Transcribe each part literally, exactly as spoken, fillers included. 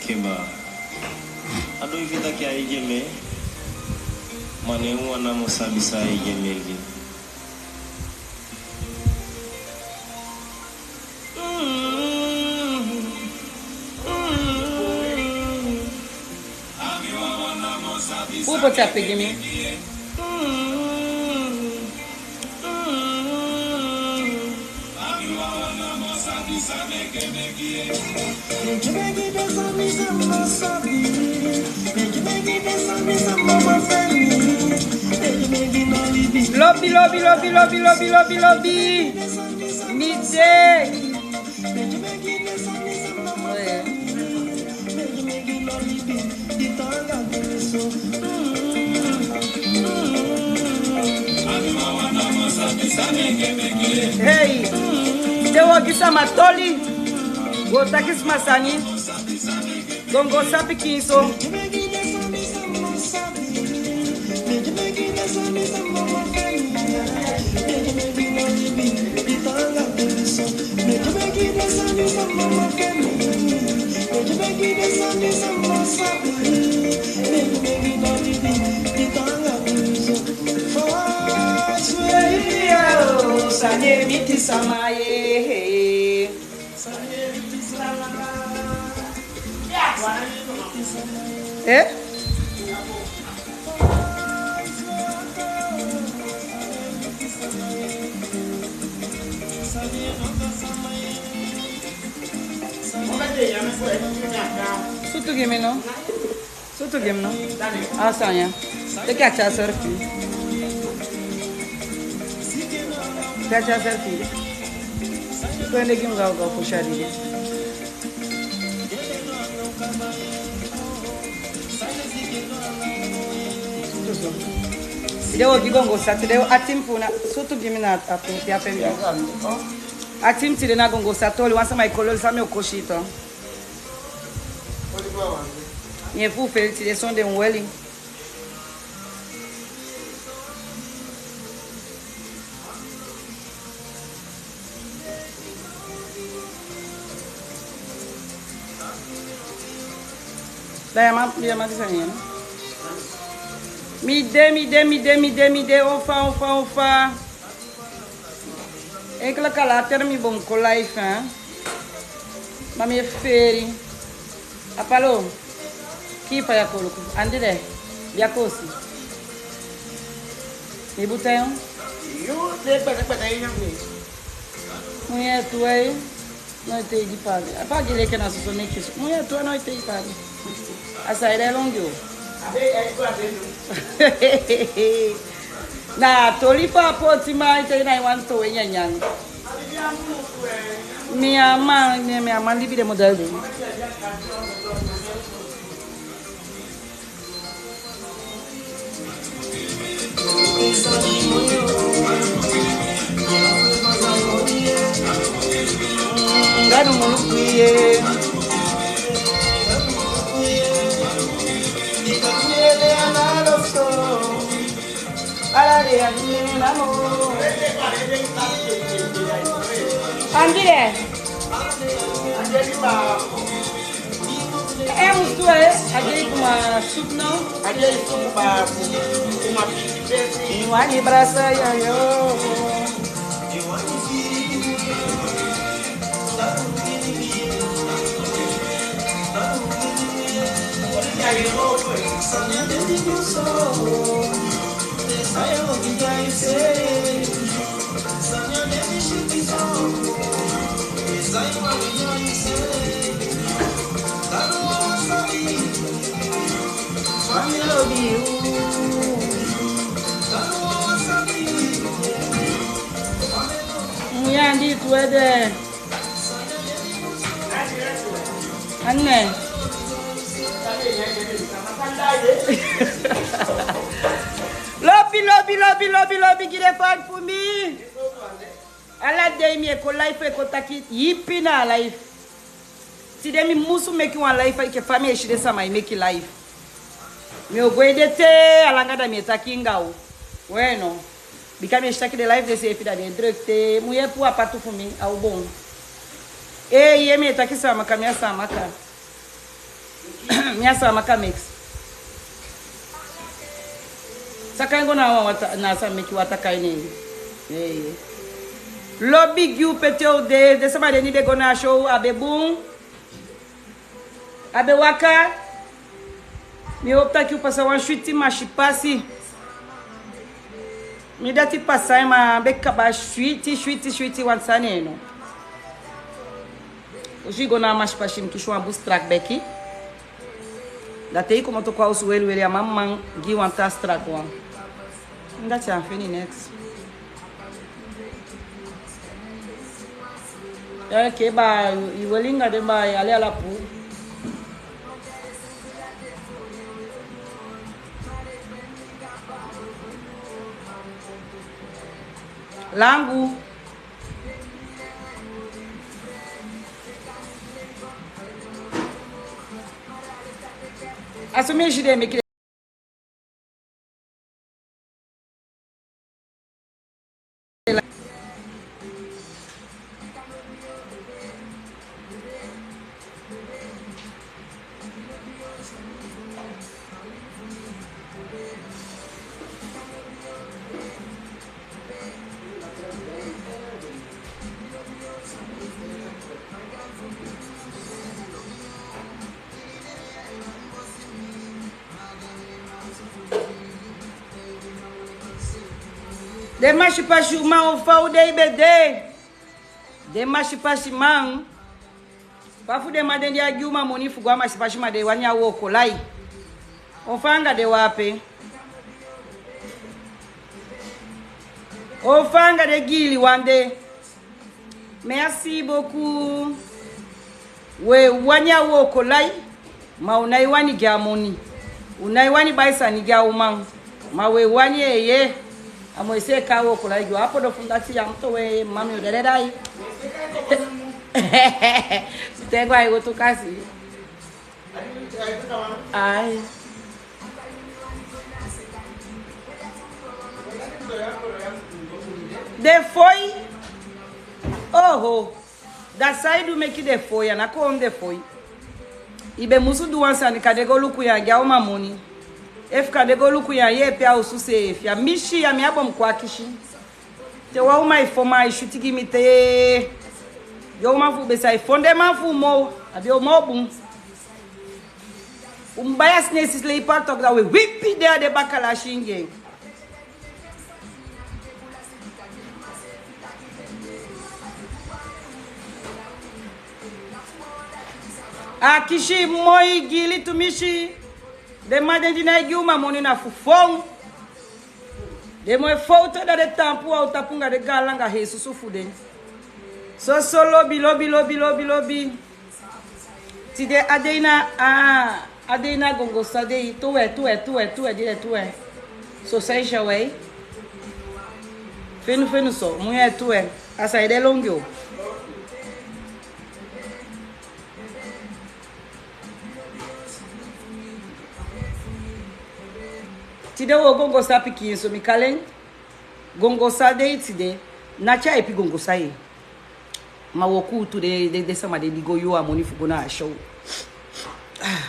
Keba. A don yu fita ke a ege me. Ma ne un wan namo sabi san a ege me gi. Fu poti a pigi mi. Lobi, lobi, lobi, lobi, lobi, lobi, lobi. Mi de. Hei, te wi o gi sama toli, wi o taki sma sani. Gongo sapi kinso. Sani e miti sama ye. Eh? Sutu gi mi no. Sutu gi mi no. A sani ya. Teki a tyari selfie. Teki a tyari selfie. Kon de gi mi gaw gaw fu share dede. Tide wi o gi gongo sa, tide a team fu na, sutu gi mi na a pe, a pe mi. A team tide na gongo sa, toli wan sama e kololi san mi o kosi tu. Mi e fu feli tide sonde un weli. Da ya ma, ya ma disa nyen. Mi de, mi de, mi de, mi de, mi de, ofa, ofa, ofa. Enkele kala a teri mi bo mi kon live, hein. Ma mi e feri. Apalo. Kii faya koluku. Andi de. Bia kosi. Mi buta yon. Yu de kpete kpete ini mi. Mu ye tu ai. No e teigi papi. A pagi leki na soso neki so. Mu ye tu no e teigi papi. A saide longi o. Na toli fa poti ma i te na i wan to e nyanyan. Mi ama, mi, mi ama libi de model de. Gadu muluku ye. Andile. E musu e, a de kuma supu no? A de supu ba kuma pisi pesi. Ni wani brasa ya yo. Muyandi twede. Anne. Lobi, lobi, lobi, lobi, lobi, gi den fan fu mi. Ala dei mi e kon live, e kon taki yipi na a live. Tide mi musu meki wan live, enke fa mi e si den sama e meki live. Mi o go ede te a langa, da mi e taki inga o. Weno. Bika mi e si taki den live de seefi da den e druk te. Mu yepi a patu fu mi, a o bon. E, ye mi e taki Saamaka, mi a Saamaka. Mi a sama kan meki. Saka en go na wan wata, na san meki wata kai ne. Ee. Lobi gi u pe te u de, den sama di e go na a show, a be bun. A be waka. Mi hopu taki u pasa wan switi masipasi. Mi dati pasa en, ma a be kaba switi, switi, switi wan sani no. U si go na a masipasi, mi kisi wan bun strak beki. Da te i komoto kon a osu weli weli, a man man gi wan taa strak wan. Dati a feni neks. Ee, ke ba, i weli anga den ba, i ale ala puu. Langu. A so mi e si den meki. Den masipasi uman, o fa u de, i be de? Den masipasi man. Fa fu den man den di e gi uman moni fu go a masipasi, ma den wani a wooko lai. O fa anga den wan ape? O fa anga den giili wan de? Merci beaucoup. We wani a wooko lai, ma u nai wani gi a moni. U nai wani bai sani gi a uman. Ma we wani, ee. A moi seeka a wooko lai gi u. A podo fu dati ya mu to we mami o dede dai. Te go ai go tu kasi. Ai. Den foi. Oho. Da san i du meki den foi, a na kon den foi. I be musu du wan sani, kande go luku ya gi a uman moni. Efu kande go luku ya yeepi a osu seefi. A mi si ya, mi á bo mu kon akisi. Te wan uman e fon man, e switi gi mi te. Yu uman fu u be sa e fon den man fu u moo, a be o moo bun. U mu bai a sinesi sleiper toku, da we wipi den a den bakalasi anga en. Akisi moi, giili tumisi. Den man den di nai gi uman moni na fu fon. Den moi fowtu, da den taampu wan u tapu anga den gaan langa hei susu fu den. Soso lobi, lobi, lobi, lobi, lobi. Tide a dei na, a, a dei na gongosa dei. Tuwe, tuwe, tuwe, tuwe, di de tuwe. So san i si a wei. Fenu, fenu so, mu e tuwe. A san i de longi o. Tide wo gongosa pikinso, mi kali en. Gongosa dei tide. Na tyaipi gongosa ye. Ma wo kuutu den, den, den sama den di go yuu a moni fu go na a show. Ah.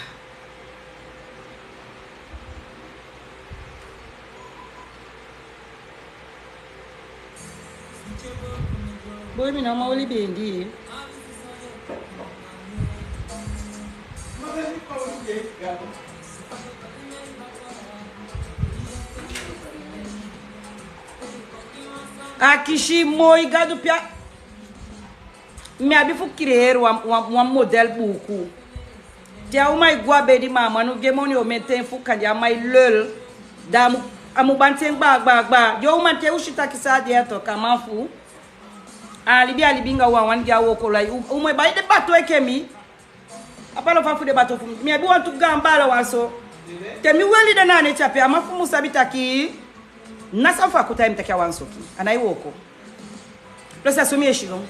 Boi, mi na man oli bendi. Akisi moi, Gadu pia. Mi abi fu creëer wan, wan, wan model buku. Te a uman e gwe a bedi, ma a man no gi en moni omen ten fu kande a man e lul. Da a mu, a mu banti en gba, gba, gba. Yu uman, te u si taki san a de a toku, a man fu u. A libi, a libi anga wan, wan di a wooko lai. U, u mu e bai den bato enke mi. A palo fa fu den bato fu mi. Mi abi wantu gaan baala wan so. Te mi weli den na a neti ape, a man fu mi mu sabi taki. Na san fu a kuta en mi taki a wan soki. A nai wooko. Plus a so mi e si no.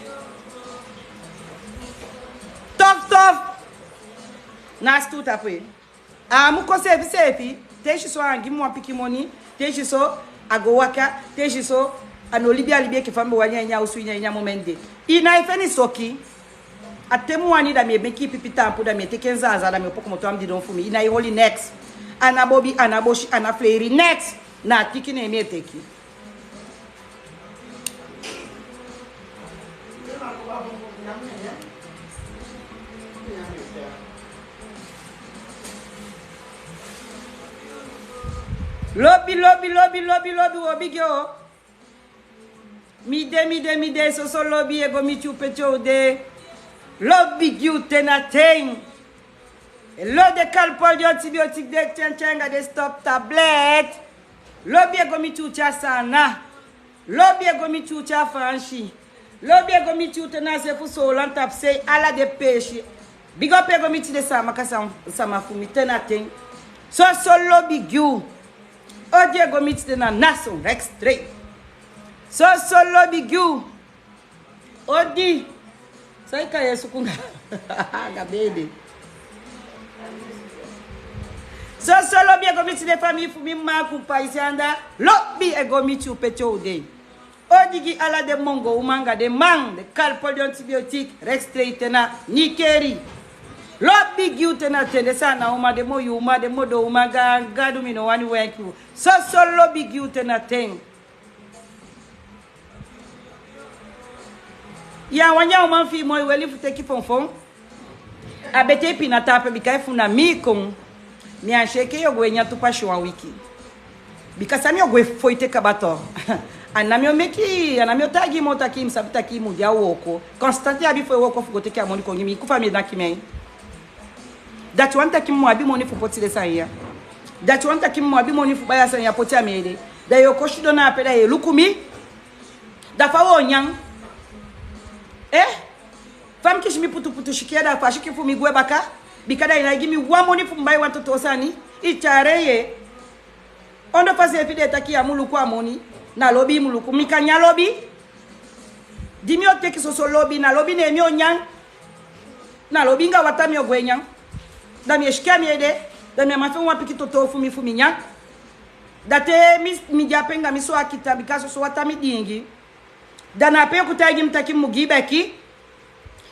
Tof, tof. Na a sutuu tapu e. A mu kon seefi seefi. Te i si so a gi mi wan pikin moni. Te i si so a go waka. Te i si so a no libi a libi enke fa mi be wani a ini a osu ini a ini a moment de. I nai feni soki. A te mi wani, da mi e meki pipi tampu, da mi e teki en zaza, da mi opo komoto a mi didon fu mi. I na e holi neks. A na bobi, a na bosi, a na fleri, neks. Na a tiki ne mi e teki. Lobi, lobi, lobi, lobi, lobi, lobi gi o. Mi de, mi de, mi de, soso lobi e go miti u pe te u de. Lobi gi u te na ten. Lo de Calpol di antibiotique de ten ten anga de stop tablet. Lobi e go miti u te a Saanan. Lobi e go miti u te a Faansi. Lobi e go miti u te na a se fu Soolan tapusei ala den peesi. Bigi opo e go miti den Saamaka sama fu mi te na ten. Soso lobi gi u. Odi e go miti den na Nason Rex Trade. Soso lobi gi u. Odi. San i kan e suku anga anga bede. Soso lobi e go miti den famii fu mi, mama, kumpa, i si anda. Lobi e go miti u pe te u de. Odi gi ala den mongo uman anga den man, den Calpol di antibiotique, Rex Trade te na Nickerie. Lobi gi u te na ten, den Saanan uman, den moi uman, den modo uman, Ga- Gadu, mi no wani wenki u. Soso lobi gi u te na ten. Ya wan ya uman fi moi weli fu teki fonfon. A bete i pina tapu, bika efu na mi kon, mi á si enke yu o gwe nyan tu pasi wan wiki. Bika san mi o gwe foiti kaba tu. A na mi o meki, a na mi o taigi i moo taki i mu sabi taki i mu de a wooko. Constante abi fu e wooko fu go teki a moni kon gi mi, i ku fa mi e danki mi en. Dati wani taki mi mu abi moni fu poti den sani ya. Dati wani taki mi mu abi moni fu bai a sani ya poti a mi ede. Da yu o kon sidon na ape da yu e luku mi. Da fa wi o nyan? Eh? Fa mi kisi mi putuputu sikin, da fa a sikin fu mi gwe baka? Bika da i nái gi mi wan moni fu mi bai wan toto sani. I tyari en. Ondoo fa seefi den e taki ya mu luku a moni. Na lobi i mu luku. Mi kan nyan lobi? Di mi o teki soso lobi, na lobi ne mi o nyan? Na lobi anga wataa mi o gwe nyan? Da mi e sikin a mi ede. Da mi á man feni wan pikin toto fu mi fu mi nyan. Da te mi, mi de ape anga mi swaki tan, bika soso wataa mi diingi. Da na ape yu o kon taigi mi taki mi mu gi i beki.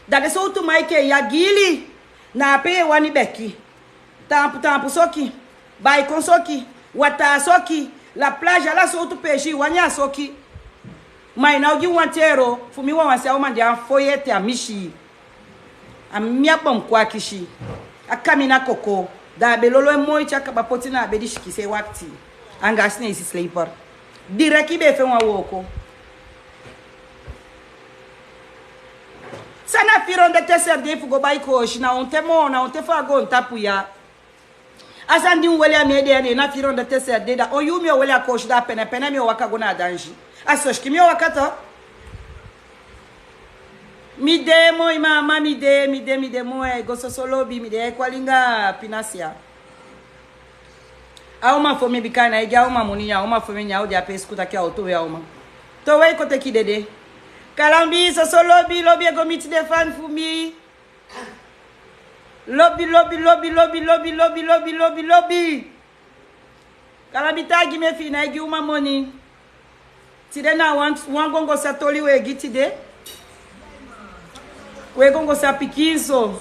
Da den sowtu man enke yu a giili, na ape yu e wani beki. Taampu taampu soki, baikon soki, wataa soki, La Plage, ala sowtu peesi i wani a soki. Ma i ná o gi wan tero fu mi wawan, si a uman de a foyete a misi. A mi a bon kon a kisi. A kamina koko. Da a be lolo en moi te a kaba poti na a bedi sikin se wakiti. Anga a sineisi sleeper. Direki i be e feni wan wooko. San na firi ondoo te seri dei fu go bai koosi, na on te moo, na on te fu a goontapu ya. A sani di mi weli a mi ede ya, ne na firi ondoo te seri dei, da on yuu mi o weli a koosi, da a penepene mi o waka go na a dansi. A sosiki mi o waka tu. Mi de moi mama, mi de, mi de, mi de moi, go soso lobi, mi de e kwali anga pina sia. A uman fon mi, bika a nái gi a uman moni, a uman fon mi, ne a o de ape e suku taki a o towe a uman. Towe i kon teki dede. Kalambi, soso lobi, lobi e go miti den fan fu mi. Lobi, lobi, lobi, lobi, lobi, lobi, lobi, lobi, lobi. Kalambi, taigi mi efu i nái gi uman moni. Tide na wan, wan gongosa toli we gi tide. We gongosa pikinso.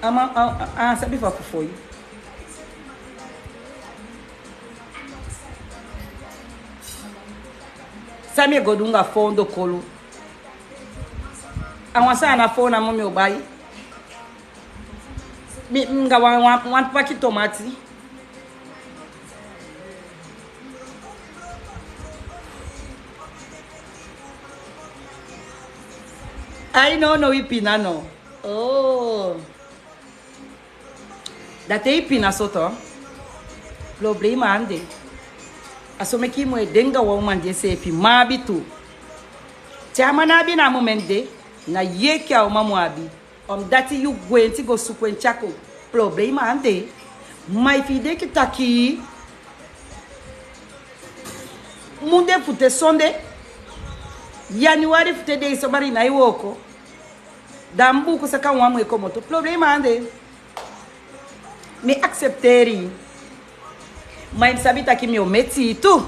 A man, a, a, a sabi fa fu foi. San mi e go du anga fon dokolu. A wan Saanan fon namo mi o bai. Mi, mi anga wan, wan, wan paki tomati. Ai, no, no, i pina no. Oh. Da te i pina so tu, problema á de. A so meki i mu e de anga wan uman di enseefi man abi tu. Te a man ná abi na a moment de, na yu enke a uman mu abi. Omdat yu gwenti go suku en tyari kon, problema á de. Ma efu i denki taki munde fu te sonde, yanuari fu te dei, so bari i nái wooko. Da a buuku saka wan mu e komoto, problema á de. Mi e aksepteri. Ma i mu sabi taki mi o meti i tu.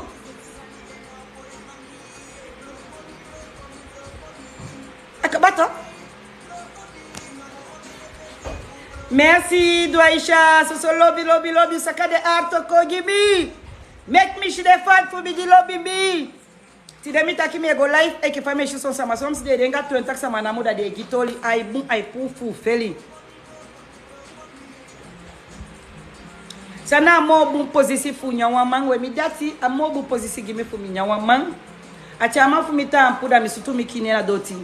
Merci, Dwaisha. Soso lobi, lobi, lobi. Saka de arto kon gi mi. Meki mi si den fan fu mi di lobi mi. Tide mi taki mi e go live, enke fa mi e si son sama, son mi si den e denki a twenti sama namo, da den e gi toli, ai bun, ai puru fu feli. San na a moo bun posisi fu nyan wan man? We, mi dati, a moo bun posisi gi mi fu mi nyan wan man. A tyari a man fu mi taampu, da mi sutu mi kini na doti.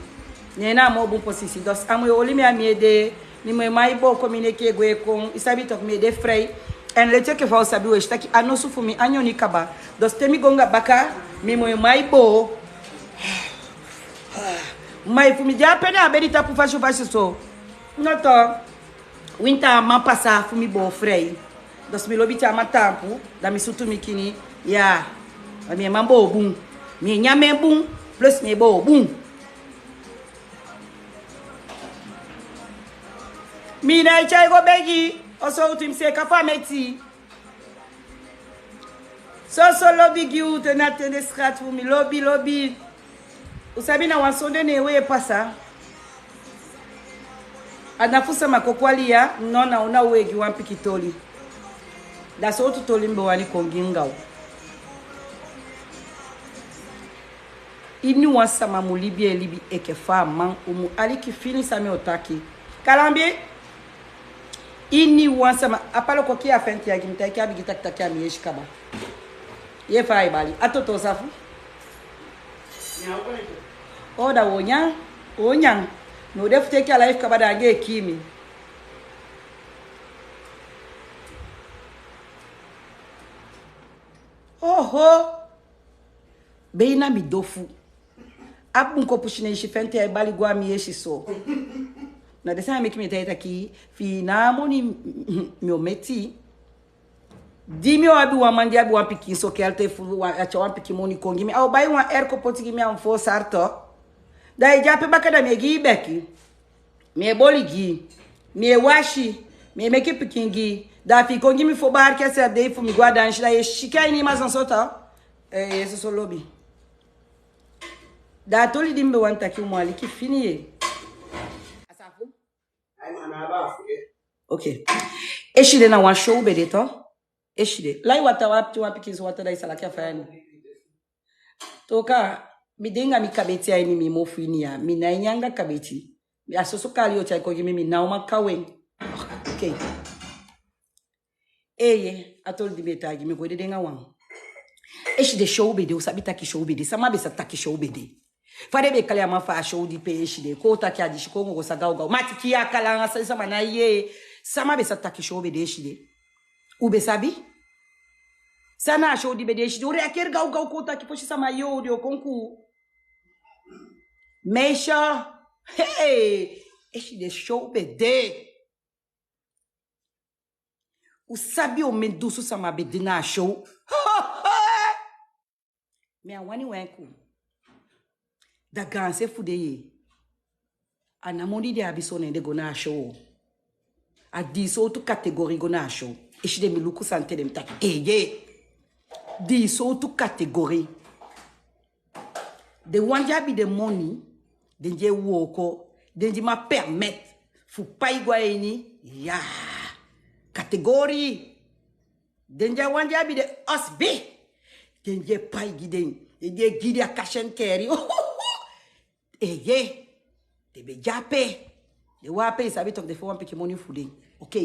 Ne en na a moo bun posisi. Dus a mu e oli mi a mi ede, mi mu e man e booko mi neki e gwe kon, i sabi toku, mi ede frei. Èn leti enke fa u sabi, we si taki a nosu fu mi a nyoni kaba. Dus te mi go anga baka, mi mu e man e boo. Ma efu mi de ape na a bedi tapu fasi fasi so, noto, winta a man pasa fu mi boo frei. Dus mi lobi te a man taampu, da mi sutu mi kini, ya. Da mi e man boo bun. Mi e nyan en bun, plus mi e boo bun. Mi ná e tyai go begi, o sowtu, mi seeka fu a meti. Soso lobi gi u te na ten de srati fu mi, lobi, lobi. U sabi na wan sonde ne u e pasa. A ná fu sama kon kwali ya, no, na u na u e gi wan pikin toli. Da sowtu toli mi be wani kon gi anga u? Iniwan sama mu libi en libi enke fa a man, u mu aliki fini san mi o taki. Kalambi, iniwan sama, a palo kon kii a fenti ya gi mi, taki a bigin taki taki a mi yesi kaba. Yee fa ai bali, a toto safu. O da u o nyan, u o nyan. Mi o de fu teki a live kaba, da anga e kii mi. Oho. Bei na mi dofu. A bun kon pusi na isi fenti ya e bali go a mi yesi so. Na den sani ya meki mi e taigi taki, fi na a moni mi o meti. Di mi o abi wan man di abi wan pikin so, ke a te fu wan, a tyari wan pikin moni kon gi mi, a o bai wan airco poti gi mi, a wan fo sarto. Da i de ape baka, da mi e gi i beki. Mi e boli gi i. Mi e wasi. Mi e meki pikin gi i. Da fi i kon gi mi fo barki a seri dei fu mi go a dansi, da i e siki a ini i mazon soto. Eh, i e soso lobi. Da a toli di mi be wani taki, u mu aliki fini ye. A safu? Ai, ma na a ba fu ye. Ok. Eside, na wan show be de to. Eside. Lai wata, wan pikin so wata, da i sa laki a faya ni. Toka, mi de anga mi kabeti a ini mi mofu ini ya. Mi nái nyan anga kabeti. Mi a soso kali o tyai kon gi mi, mi ná o man kawen. Ok. Eeye, a toli di mi e taigi, mi go dede anga wan. Eside, show be de, u sabi taki show be de, sama be sa taki show be de. Fa den be kali a man fu a show di pe eside, kon taki a disi kon go sa gawgaw. Mati, kii a kala anga san sama na ye, sama be sa taki show be de eside. U be sabi? San na a show di be de eside, u reageer gawgaw kon taki fosi sama ye, u de o kon ku. Meisje, hey, eside show be de. U sabi omen dunsu sama be de na a show? Mi á wani wenku. Da gaanse fu den ye. A ná moni den abi so ne den go na a show. A dii sowtu kategori go na a show. Eside, mi luku sani te den mi taki. Eeye. Dii sowtu kategori. Den wan di abi den moni, den di e wooko, den di man permit fu pai go a ini, ya. Kategori. Den di a wan di abi den osbi. Den di e pai gi den. Den di e gi den a cash and carry. Eeye. Den be de ape. Den wan ape, i sabi toku, den fo wan pikin moni fu den. Ok.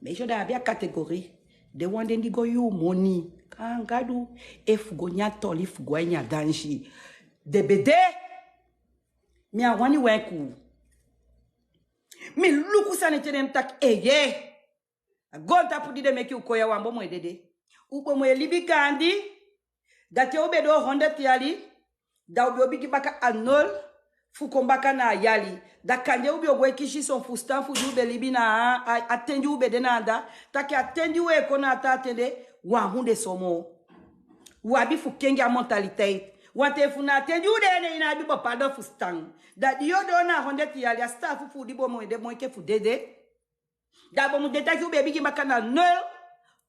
Meisje, da abi a kategori. Den wan den di go yuu moni. Kan Gadu, efu go nyan toli, fu go a ini a dansi. Den be de. Mi á wani wenku. Mi luku sani te den mi taki, eeye. A goontapu di den meki u kon ya, u á bo mu e dede. U bo mu e libi gaandi. Da te u be doo honderd yali, da u be o bigin baka a nul fu kon baka na a yali. Da kande u be o go e kisi son fusutan fu di u be libi na a, a, a ten di u be de na anda. Taki a ten di u e kon na a taa ten de, u á mu de so moo. U abi fu kengi a mentaliteit. Want efu na a ten di u de ne i ná abi bepaalde fusutan, da di yu o doo na a honderd yali, a sitaafu fu u di bo mu e de moo enke fu dede. Da bo mu de taki u be bigin baka na nul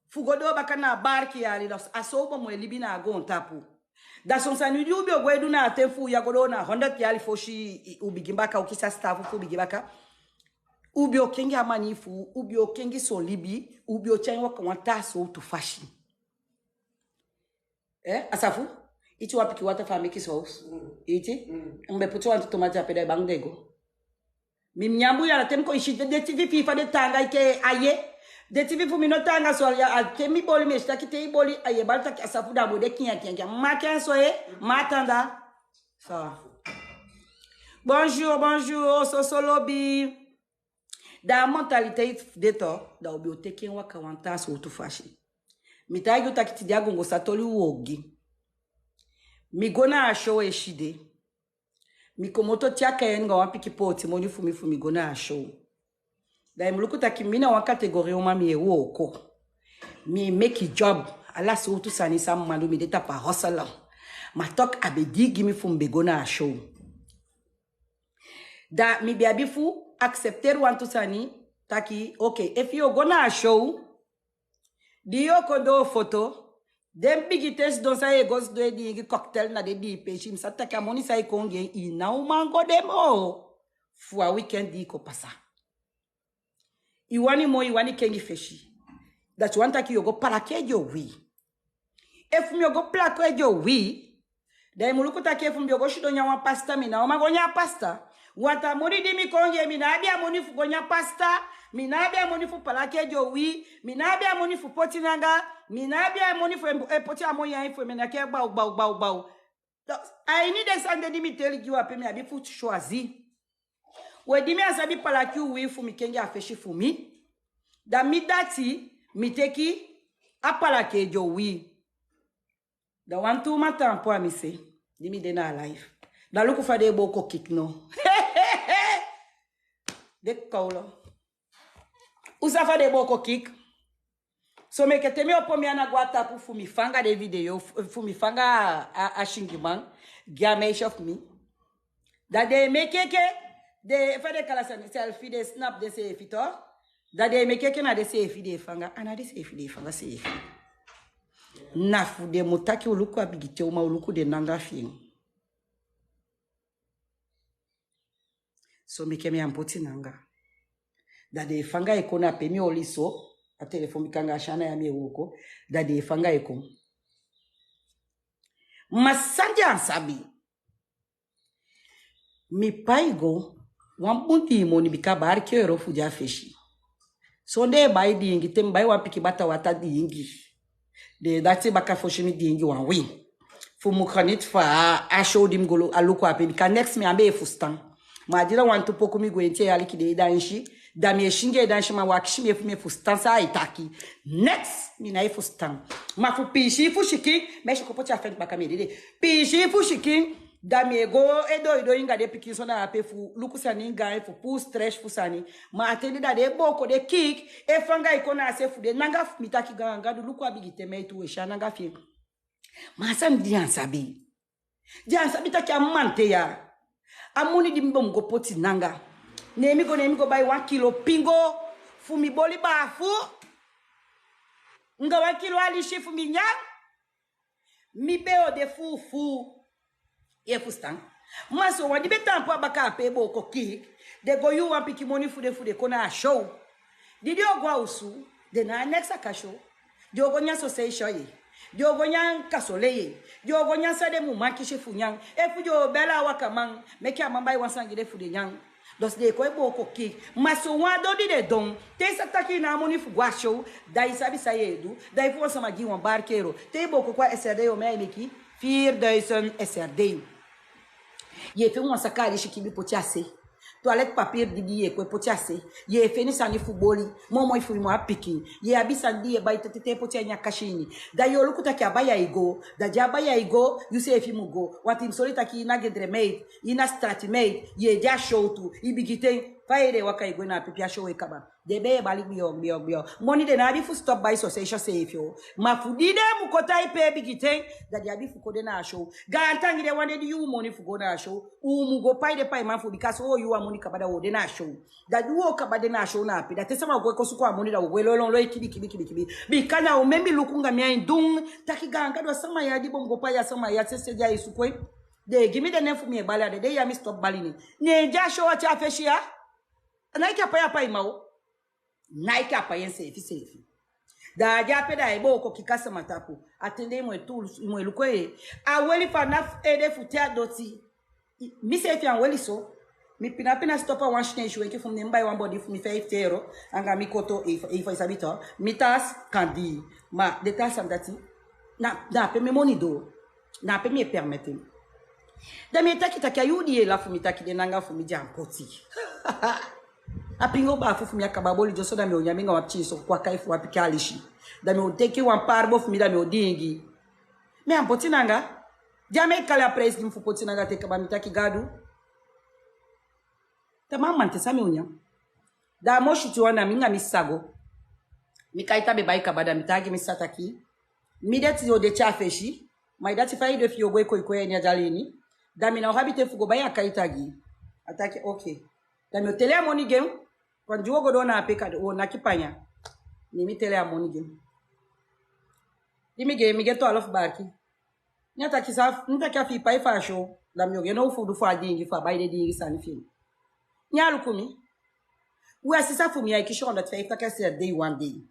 fu go doo baka na a barki yali. Dus a so u bo mu e libi na a goontapu. Da son sani di u be o go e du na a ten fu u ya go doo na hundred yali fosi u bigin baka, u kisi a sitaafu fu u bigin baka. U be o kengi a mani fu u, u be o kengi son libi, u be o tyai en waka wan taa sowtu fasi. Eh, a safu? Iti wan pikin wata fu a meki sous. Iti? Mi be poti wantu tomati ape, da i bangu den go. Mi mi nyan bun ya, na te mi kon si den, den tifi fi fa den taanga enke aye. Den tifi fu mi no taanga so ya, a te mi boli mi e si taki te i boli aye, bali taki a safu da a mu de kinya kinya kinya. Ma ken so e, ma tanda. So. Bonjour, bonjour, soso lobi. Da a mentalité de to, da u be o teki en waka wan taa sowtu fasi. Mi taigi u taki tide a gongo sa toli u o gi. Mi go na a show eside. Mi komoto te a Cayenne anga wan pikin pooti moni fu mi fu mi go na a show. Da i mu luku taki mi na wan catégorie uman, mi e wooko. Mi e meki job. Ala sowtu sani san mi man du, mi de tapu a hustle. Ma toch a be dii gi mi fu mi be go na a show. Da mi be abi fu accepter wantu sani taki, ok, efu yu o go na a show, di yu o kon doo foto, den bigi ten sidon san yu e go sidon e diingi cocktail na den dii peesi, mi sabi taki a moni san yu kon gi en, yu ná o man go de moo. Fu a weekend di yu kon pasa. Yu wani moi, yu wani kengi fesi. Dati wani taki yu o go palaki ede uwii. Efu mi o go palaki ede uwii, da i mu luku taki efu mi be o go sidon nyan wan pasta, mi ná o man go nyan pasta. Want a moni di mi kon gi en, mi ná abi a moni fu go nyan pasta. Mi ná abi a moni fu palaki ede uwii. Mi ná abi a moni fu poti nanga. Mi ná abi a moni fu e, e poti a moi ya fu e menaki en gbaw, gbaw, gbaw, gbaw. Donc, a ini den sani de di mi teli gi u ape, mi abi fu choisi. We, di mi á sabi palaki uwii fu mi kengi a fesi fu mi, da mi dati, mi teki a palaki ede uwii. Da wantu uman taampu a mi se, di mi de na a live. Da luku fa den e booko Kick no. Den kowlo. U sabi fa den e booko Kick. So meke te mi opo mi ana go a tapu fu mi fanga den video, fu, fu mi fanga a, a singiman, gi a meisje fu mi. Da den e meke enke, den, fa den e kali a sani, selfie, den e snap denseefi toch. Da den e meke enke na denseefi den e fanga, a ná denseefi den e fanga seefi. Na fu den mu taki u luku a bigi ten uman, u luku den nanga fi en. So meke mi á poti nanga. Da den e fanga e kon na pe mi oli so, a telefon bika anga a si ana ya mi e wooko, da den e fanga e kon. Ma san den á sabi. Mi pai go, wan bun dii moni bika a barki euro fu de a fesi. Sondee bai diingi, te mi bai wan pikin bata wata diingi. Den dati baka fosi mi diingi wan win. Fu mi geniet fu a show di mi go lu-, a luku ape. Bika next mi á be e fusutan. Ma a dira wantu poku mi gwenti e aliki den e dansi. Da mi e singi e dansi, ma wan kisi mi efu mi e fusutan san ai taki. Next, mi nái fusutan. Ma fu piisii fu sikin, mi e si kon poti a fenti baka mi e dede. Piisii fu sikin, da mi e go e doidoi anga den pikin so na ape fu luku sani anga en fu puu stress fu sani. Ma a ten de da den e booko den Kick, e fanga e kon na a se fu den nanga fu mi taki gaan Gadu luku a bigi ten mi e tu e si a nanga fi en. Ma a sani di den á sabi. Den á sabi taki a mamanten ya. A moni di mi be mu go poti nanga. Ne mi go, ne mi go bai wan kilo pingo fu mi boli baafu. Anga wan kilo alisi fu mi nyan. Mi be o de fuufuu. Yu e fusutan? Ma sowan di be taampu a baka ape e booko Kick, den go yuu wan pikin moni fu den fu den kon na a show. Di den o go a osu, den na a next aka show. Den o go nyan sosei show ye. Den o go nyan kasole ye. Den o go nyan san den mu man kisi fu nyan. Efu den o beli a wakaman, meke a man bai wan sani gi den fu den nyan. Dus den e kon e booko Kick. Ma sowan don di den don, te i sa taki i ná a moni fu go a show, da i sabi san yu e du, da efu wan sama gi i wan barki euro, te i booko kon a S R D, yu o man e meki vier duizend S R D. Yu e feni wan saka alisi kibi poti a se. Toilet papier di, di yu e kon e poti a se. Yu e feni sani fu boli, moimoi fu i mu abi pikin. Yu e abi sani di yu e bai te, te, te poti a ini a kasi ini. Da yu o luku taki a bai ai go. Da di a bai ai go, yuseefi mu go. Want i mu sori taki i na gendre meid, i na strati meid, yu e de a show tu, i bigi ten. Fa yu e de waka e gwe na a pepe, a show e kaba. Den be e bali gbio, gbio, gbio. Moni den no abi fu stop bai soseisi seefi o. Ma fu di den mu kon tan e pee bigi ten, da den abi fu kon de na a show. Gaantangi den wani de di yu moni fu go na a show. U mu go pai den paiman fu, bika so yu a moni kaba da wo de na a show. Da di wo kaba de na a show na ape, da te sama go e kon suku a moni da wo go e lolon lo e kibi, kibi, kibi, kibi. Bika na u meki mi luku anga mi ain dun. Taki gaanga du a sama ya di bo mu go pai a sama ya sese di ai suku en. Den e gi mi den nen fu mi e bali a den dei ya mi stop bali nen. Ne di a show a te a fesi ya. Na enke a pai a paiman o. Na enke a pai enseefi seefi. Da a de ape da ai booko kika sama tapu. A ten de i mu e tu, i mu e luku en. A weli fanafu ede fu te a doti. I, miseefi a weli so. Mi pina pina stop a wan sinesi wenki fu mi, ne mi bai wan body fu mi fifty euro. Anga mi koto, efu, efu i sabi to. Mi tas kandi. Ma den taa sani dati. Na, na ape mi moni doo. Na ape mi e permete. Da mi e taki taki a yuu di yu e lafu mi taki den nanga fu mi de a mi poti. A pingo baafu fu mi a kaba boli dyoso, da mi o nyan mi anga wan pikin so, kon a kai fu wan pikin alisi. Da mi o teki wan paarbo fu mi da mi o diingi. Mi a mi poti nanga. Di a mi e kali a prijs gi mi fu poti nanga te kaba mi taki Gadu. Da mi a mi man te san mi o nyan. Da a moo switi wan na mi anga mi sisa go. Mi kaita be bai kaba da mi taigi mi sisa taki. Mi dati o de te a fesi. Ma i dati fa i de fi yu o go e koikoi a ini a dyali ini. Da mi ná o abi ten fu go bai a kaita gi. A taki, oke. Da mi o teli a moni gi en. Kon di wo go doo na ape kaba, wo naki panya. Ne mi teli a moni gi en. Di mi gi en, mi gi en tu alfu barki. Ne a taki sa, ne a taki a fi i pai fu a show. Da mi o gi en now fu du fu a diingi fu a bai den diingi sani fi en. Ne a luku mi. We a sisa fu mi ai kisi honderd vijftig a seri dei wan dei.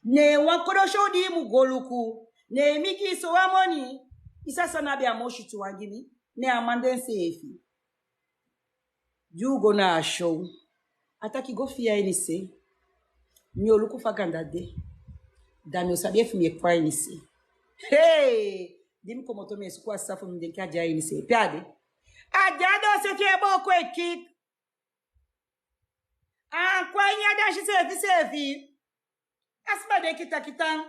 Ne wan kodo show di i mu go luku. Ne mi gi i so wan moni. I sa san na be a moo switi wan gi mi. Ne a man de enseefi. Di u go na a show. A taki go fii a ini se. Mi o luku fa ganda de. Da mi o sabi efu mi e kon a ini se. Hei! Di mi komoto mi e suku a sisa fu mi, mi denki a de a ini se. Pe a de? A de a doose fi en booko e kik. A kon a ini a dansi seefi seefi. A sma denki taki tan.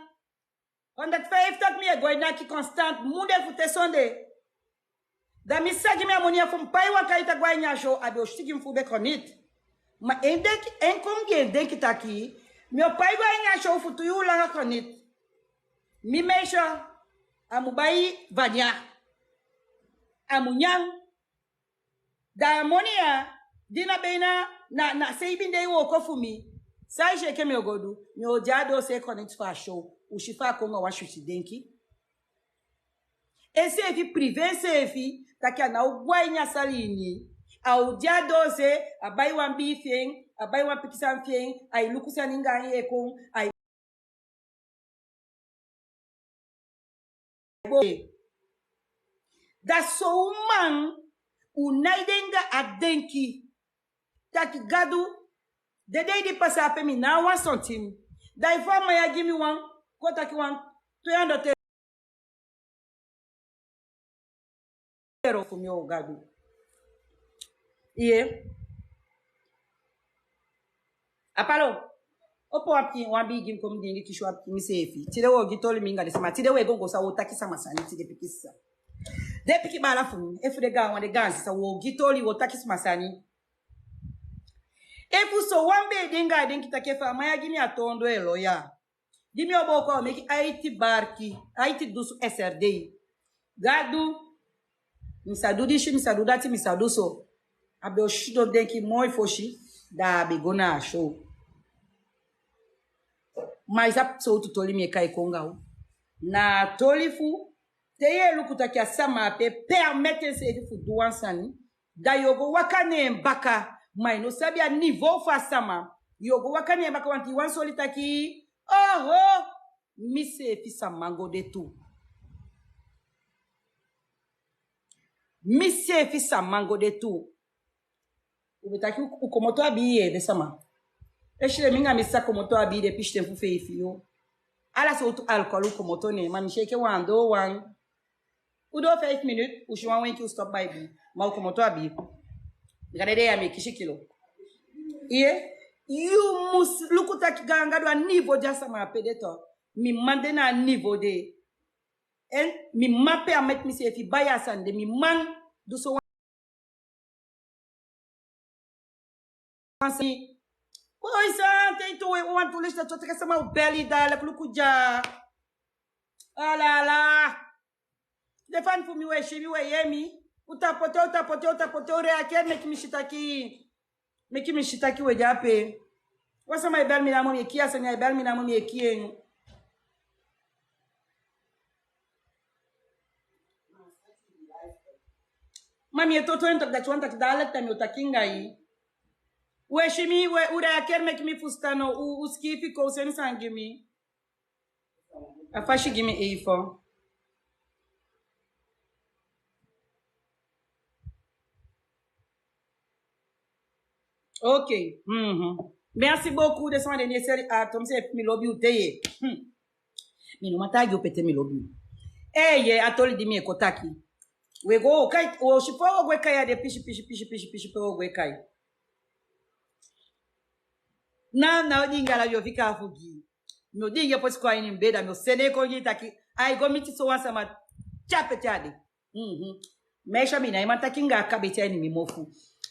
Honderd vijftig mi e go e naki constant, munde fu te sonde. Da mi sisa gi mi a moni ya fu mi pai wan kaita go a ini a show, a be o switi gi mi fu be kon niti. Ma en denki, en kon gi en denki taki, mi o pai go a ini a show fu tu yuu langa kon niti. Mi meisyo, a mu bai vania. A mu nyan. Da a moni ya, di na be na, na, na seibin dei wooko fu mi. San i si enke mi o go du, mi o de a doose kon niti fu a show, u si fa a kon anga wan switi denki. Enseefi prive enseefi, taki a ná o go a ini a sali ini. A o de a doose, a bai wan bii fi en, a bai wan pikin sani fi en, ai luku sani anga en e kon, ai Da so uman, u nái de anga a denki. Taki Gadu, den dei di pasa ape mi ná a wan sontin. Da efu a man ya gi mi wan, kon taki wan twee honderd euro fu mi o Gadu. Iye. Apalo, opo wan pikin, wan bigi mi kon mi dingi kisi wan pikin miseefi. Tide wo gi toli mi anga den sama. Tide we go go sa wo taki sama sani tide pikin sisa. Den pikin baala fu mi, efu den gaanwan den gaan sisa wo gi toli wo taki sama sani. Efu so wan be de anga a denki taki efu a man ya gi mi a toon doo e loya. Di mi o booko a o meki aiti barki, aiti dusu S R D. Gadu, mi sa du disi, mi sa du dati, mi sa du so. A be o sidon denki moi fosi, da a be go na a show. Ma i sabi sowtu toli mi e kai kon anga u. Na a toli fu, te yu e luku taki a sama ape permete enseefi fu du wan sani, da yu o go waka na en baka, ma i no sabi a niveau fu a sama. Yu o go waka na en baka wanti wan soli taki, oho, miseefi sa man go de tu. Miseefi sa man go de tu. U be taki u, u komoto abi yu ede sama. Eside mi anga mi sisa komoto abi yu de pisiten fu feifi yuu. Ala sowtu alcohol u komoto ne, ma mi si enke wan doo wan. U doo feifi miniti, u si wan wenki u stop bai bii. Ma u komoto abi yu. Bika den dei ya mi e kisi kilo. Iye, yu mus luku taki gaanga du a niveau di a sama ape de tu. Mi man de na a niveau de. En mi man permete miseefi bai a sani de, mi man du so wan. Boy, sante itu we, wantu lista, to teke sama u beli dala, kuluku dya. Ala, ala. Defan fu mi we, si mi we, yemi. U tapote, u tapote, u tapote, u reaker, meki mi si taki. Meki mi si taki we dyape. Wan sama e beli mi namo mi e kiya, sani e beli mi namo mi e kiya. Ma mi e toto en taki dati wan taki dala, taki mi o taki anga yu. We si mi we, u reaker, meki mi fusutan no, u, u sikiifi kon, u seni san gi mi. A fasi gi mi eifo. Ok. Mhm. Merci beaucoup, den sama di e seli a tomi se mi lobi u te. Hmm. Mi no man taigi u pe te mi lobi u. Eeye, a toli di mi e kon taki. We go kai, o si pe wo go e kai a de pisi, pisi, pisi, pisi, pisi pe wo go e kai. Na, na o dingi ala yu o fika fu gi. Mi o dingi e poti kon a ini mi beda, mi o seni en kon gi taki, ai go miti so wan sama tyape tyade. Mhm. Mi e si a mi na e man taki anga a kabesi a ini mi mofu.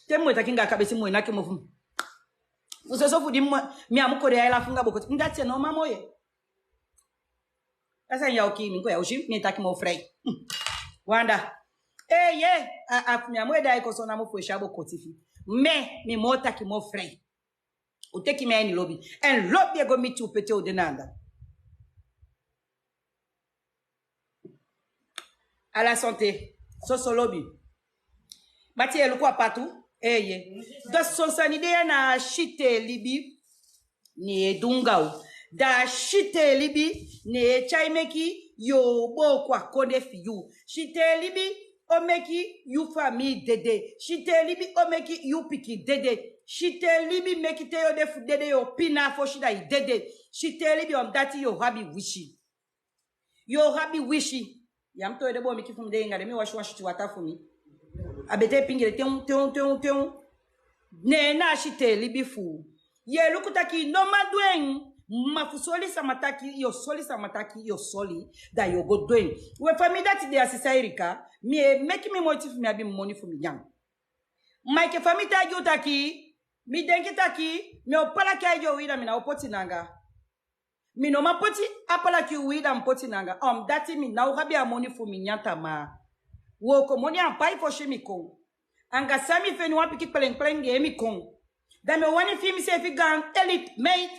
Te mi e taki anga a kabesi mi e naki mofu. Fu soso fu di mi, mi á mu kori a e lafu anga bokoti. Mi dati e no man moye. A sani ya o kii mi, kon ya o si mi e taki moo frei. Hmm. Wanda. Eeye, a, a, mi á mu e daai kon so namo fu e si a bokoti fi. Mi, mi moo taki moo frei. U teki mi a ini lobi. Èn lobi e go miti u pe te u de na anda. Ala sante, soso lobi. Bati e luku a patu, eeye. Da son sani de ya na a sitee libi, ne e du anga u. Da a sitee libi, ne e tyai meki yu o booko a kondee fi yu. Sitee libi o meki yu famii dede. Sitee libi o meki yu pikin dede. Sitee libi meki te yu o de fu dede yu o pina a fosi da i dede. Sitee libi, omdati yu o abi wisi. Yu o abi wisi. Ya mi towe de boo miki fu mi de anga den, mi wasi wan switi wata fu mi. A betee pingele teun, teun, teun, teun. Ne na a sitee libi fu u. Yu e luku taki yu no man du en. Ma fu soli sama taki yu o soli, sama taki yu o soli, da yu o go du en. We fa mi dati de a sisa Erika, mi e meki mi moiti fu mi abi mi moni fu mi nyan. Ma enke fa mi taigi u taki, mi denki taki mi o palaki a ede uwii da mi ná o poti nanga. Mi no man poti a palaki uwii da mi poti nanga, omdati mi ná o abi a moni fu mi nyan tamaa. Wooko moni a pai fosi mi kon. Anga san mi feni wan pikin kpelenkpelen gi en mi kon. Da mi o wani fii miseefi gaan elite meid.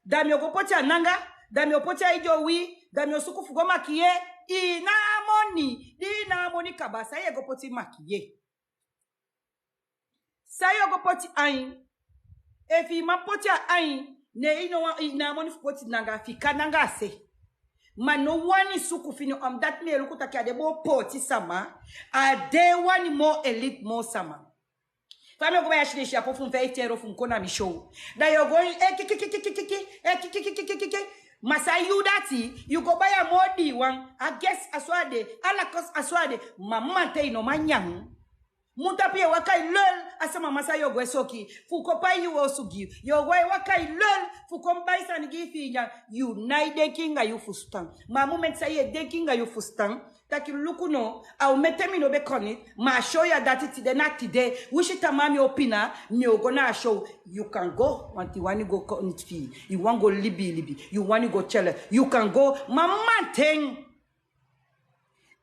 Da mi o go poti a nanga, da mi o poti a ede uwii, da mi o suku fu go makiye. I ná a moni, di i ná a moni kaba, san yu e go poti makiye? San yu o go poti ain? Efu i man poti a ain, ne i no wan, i ná a moni fu poti nanga, fika nanga a se. Ma no wani suku fini, omdati mi e luku taki a de boo pooti sama, a de wani moo elite moo sama. Fa mi o go bai a sinesi apo fu mi feifi euro fu mi kon na mi show. Da yu o go e kiki, kiki, kiki, kiki, e kiki, kiki, kiki, kiki. Ma san yu dati, yu go bai a moo dii wan, a Guess a so a de, a Lacoste a so a de, ma mamanten i no man nyan. Mun tapu yu e waka e lel, a sama masaa yu o go e soki. Fu kon pai yu osu gi yu. Yu o go e waka e lel, fu kon bai sani gi yu fi i nyan. Yu nái denki anga yu fusutan. Ma a momenti san yu e denki anga yu fusutan, taki luku no, a omen ten mi no be kon ini, ma a show ya dati tide na tide, winsi tamaa mi o pina, mi o go na a show. Yu kan go, want i wani go kon ini fi i, i wani go libi libi, yu wani go tyele, yu kan go, ma mamanten.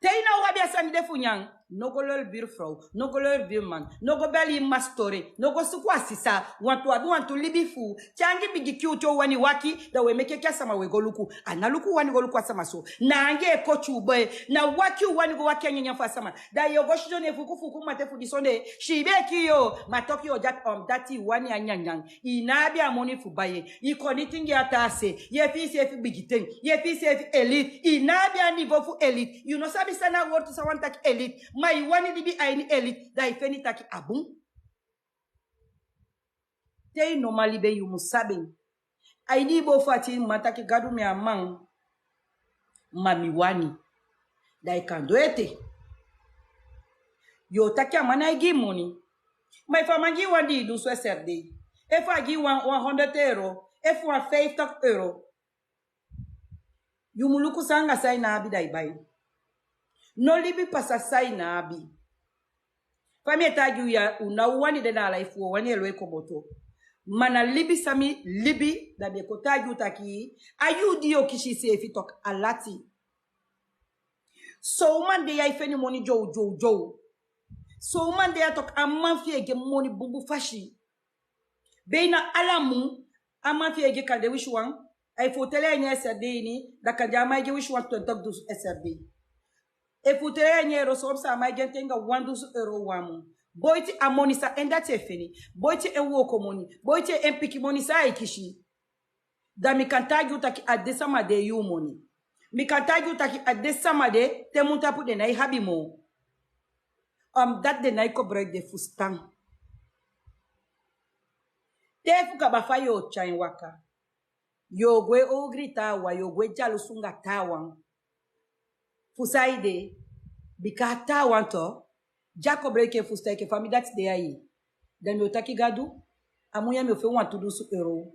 Te i ná o abi a sani de fu nyan, no go lel buurvrouw, no go lel buurman, no go beli i mma stori, no go suku a sisa, wantu abi wantu libi fu u. Te angi bigi kii u te u wani waki, da u e meke enke a sama u e go luku. A ná luku u wani go luku a sama so. Na angi e koti u boi, na waki u wani go waki a nyanyan fu a sama. Da yu o go sidon ne fuku fuku mamanten fu di sonde, siibi e kii yu, ma toki yu o de ape, omdati i wani a nyanyan. I ná abi a moni fu bai en. I kon ini tingi a taa se. Yu e fii iseefi bigi ten. Yu e fii iseefi elite. I ná abi a niveau fu elite. Yu no sabi san na a wortu san wani taki elite. Ma i wani libi a ini elite. Da i feni taki a bun. Te i no man libi en, yu mu sabi en. A ini i boo fu ati i mu man taki Gadu, mi á man, ma mi wani. Da i kan du ete. Yu o taki a man nái gi i moni. Ma efu a man gi i wan dii dunsu e seri dei, efu a gi i wan, wan honderd euro, efu wan feiftigi euro, yu mu luku san anga san i ná abi da i bai. No libi pasa san i ná abi. Fa mi e taigi u ya, u ná o wani de na a life, u o wani e lon e komoto. Ma na libi san mi libi, da mi e kon taigi yu taki, a yuu di yu o kisi yuseefi toku a lati. Son uman de ya e feni moni dyowdyowdyow. Son uman de ya toku a man fi en e gi en moni bunbun fasi. Beina ala mun, a man fi en e gi en kande wisiwan. Efu u teli en nyan S R D ini, da kande a man e gi en wisiwan twenti dunsu S R D. Efu u teli en nyan euro, son psa a man e gi en te anga wan dunsu euro wan mun. Boiti a moni san en dati e feni. Boiti en wookomoni. Boiti en pikin moni san a e kisi. Da mi kan taigi yu taki a de sama de yuu moni. Mi kan taigi yu taki a de sama de te mun tapu den nái abi moo. Omdat den nái kobroiki den fusutan. Te fu kaba fa yu o tyai en waka. Yu o go e ogri taawan, yu o go e dyalusu anga taawan. Fu saide, bika a taawan tu, di a kobroiki en fusutan enke fa mi dati de ya. Da mi o taki Gadu, a mun ya mi o feni wan tu dunsu euro.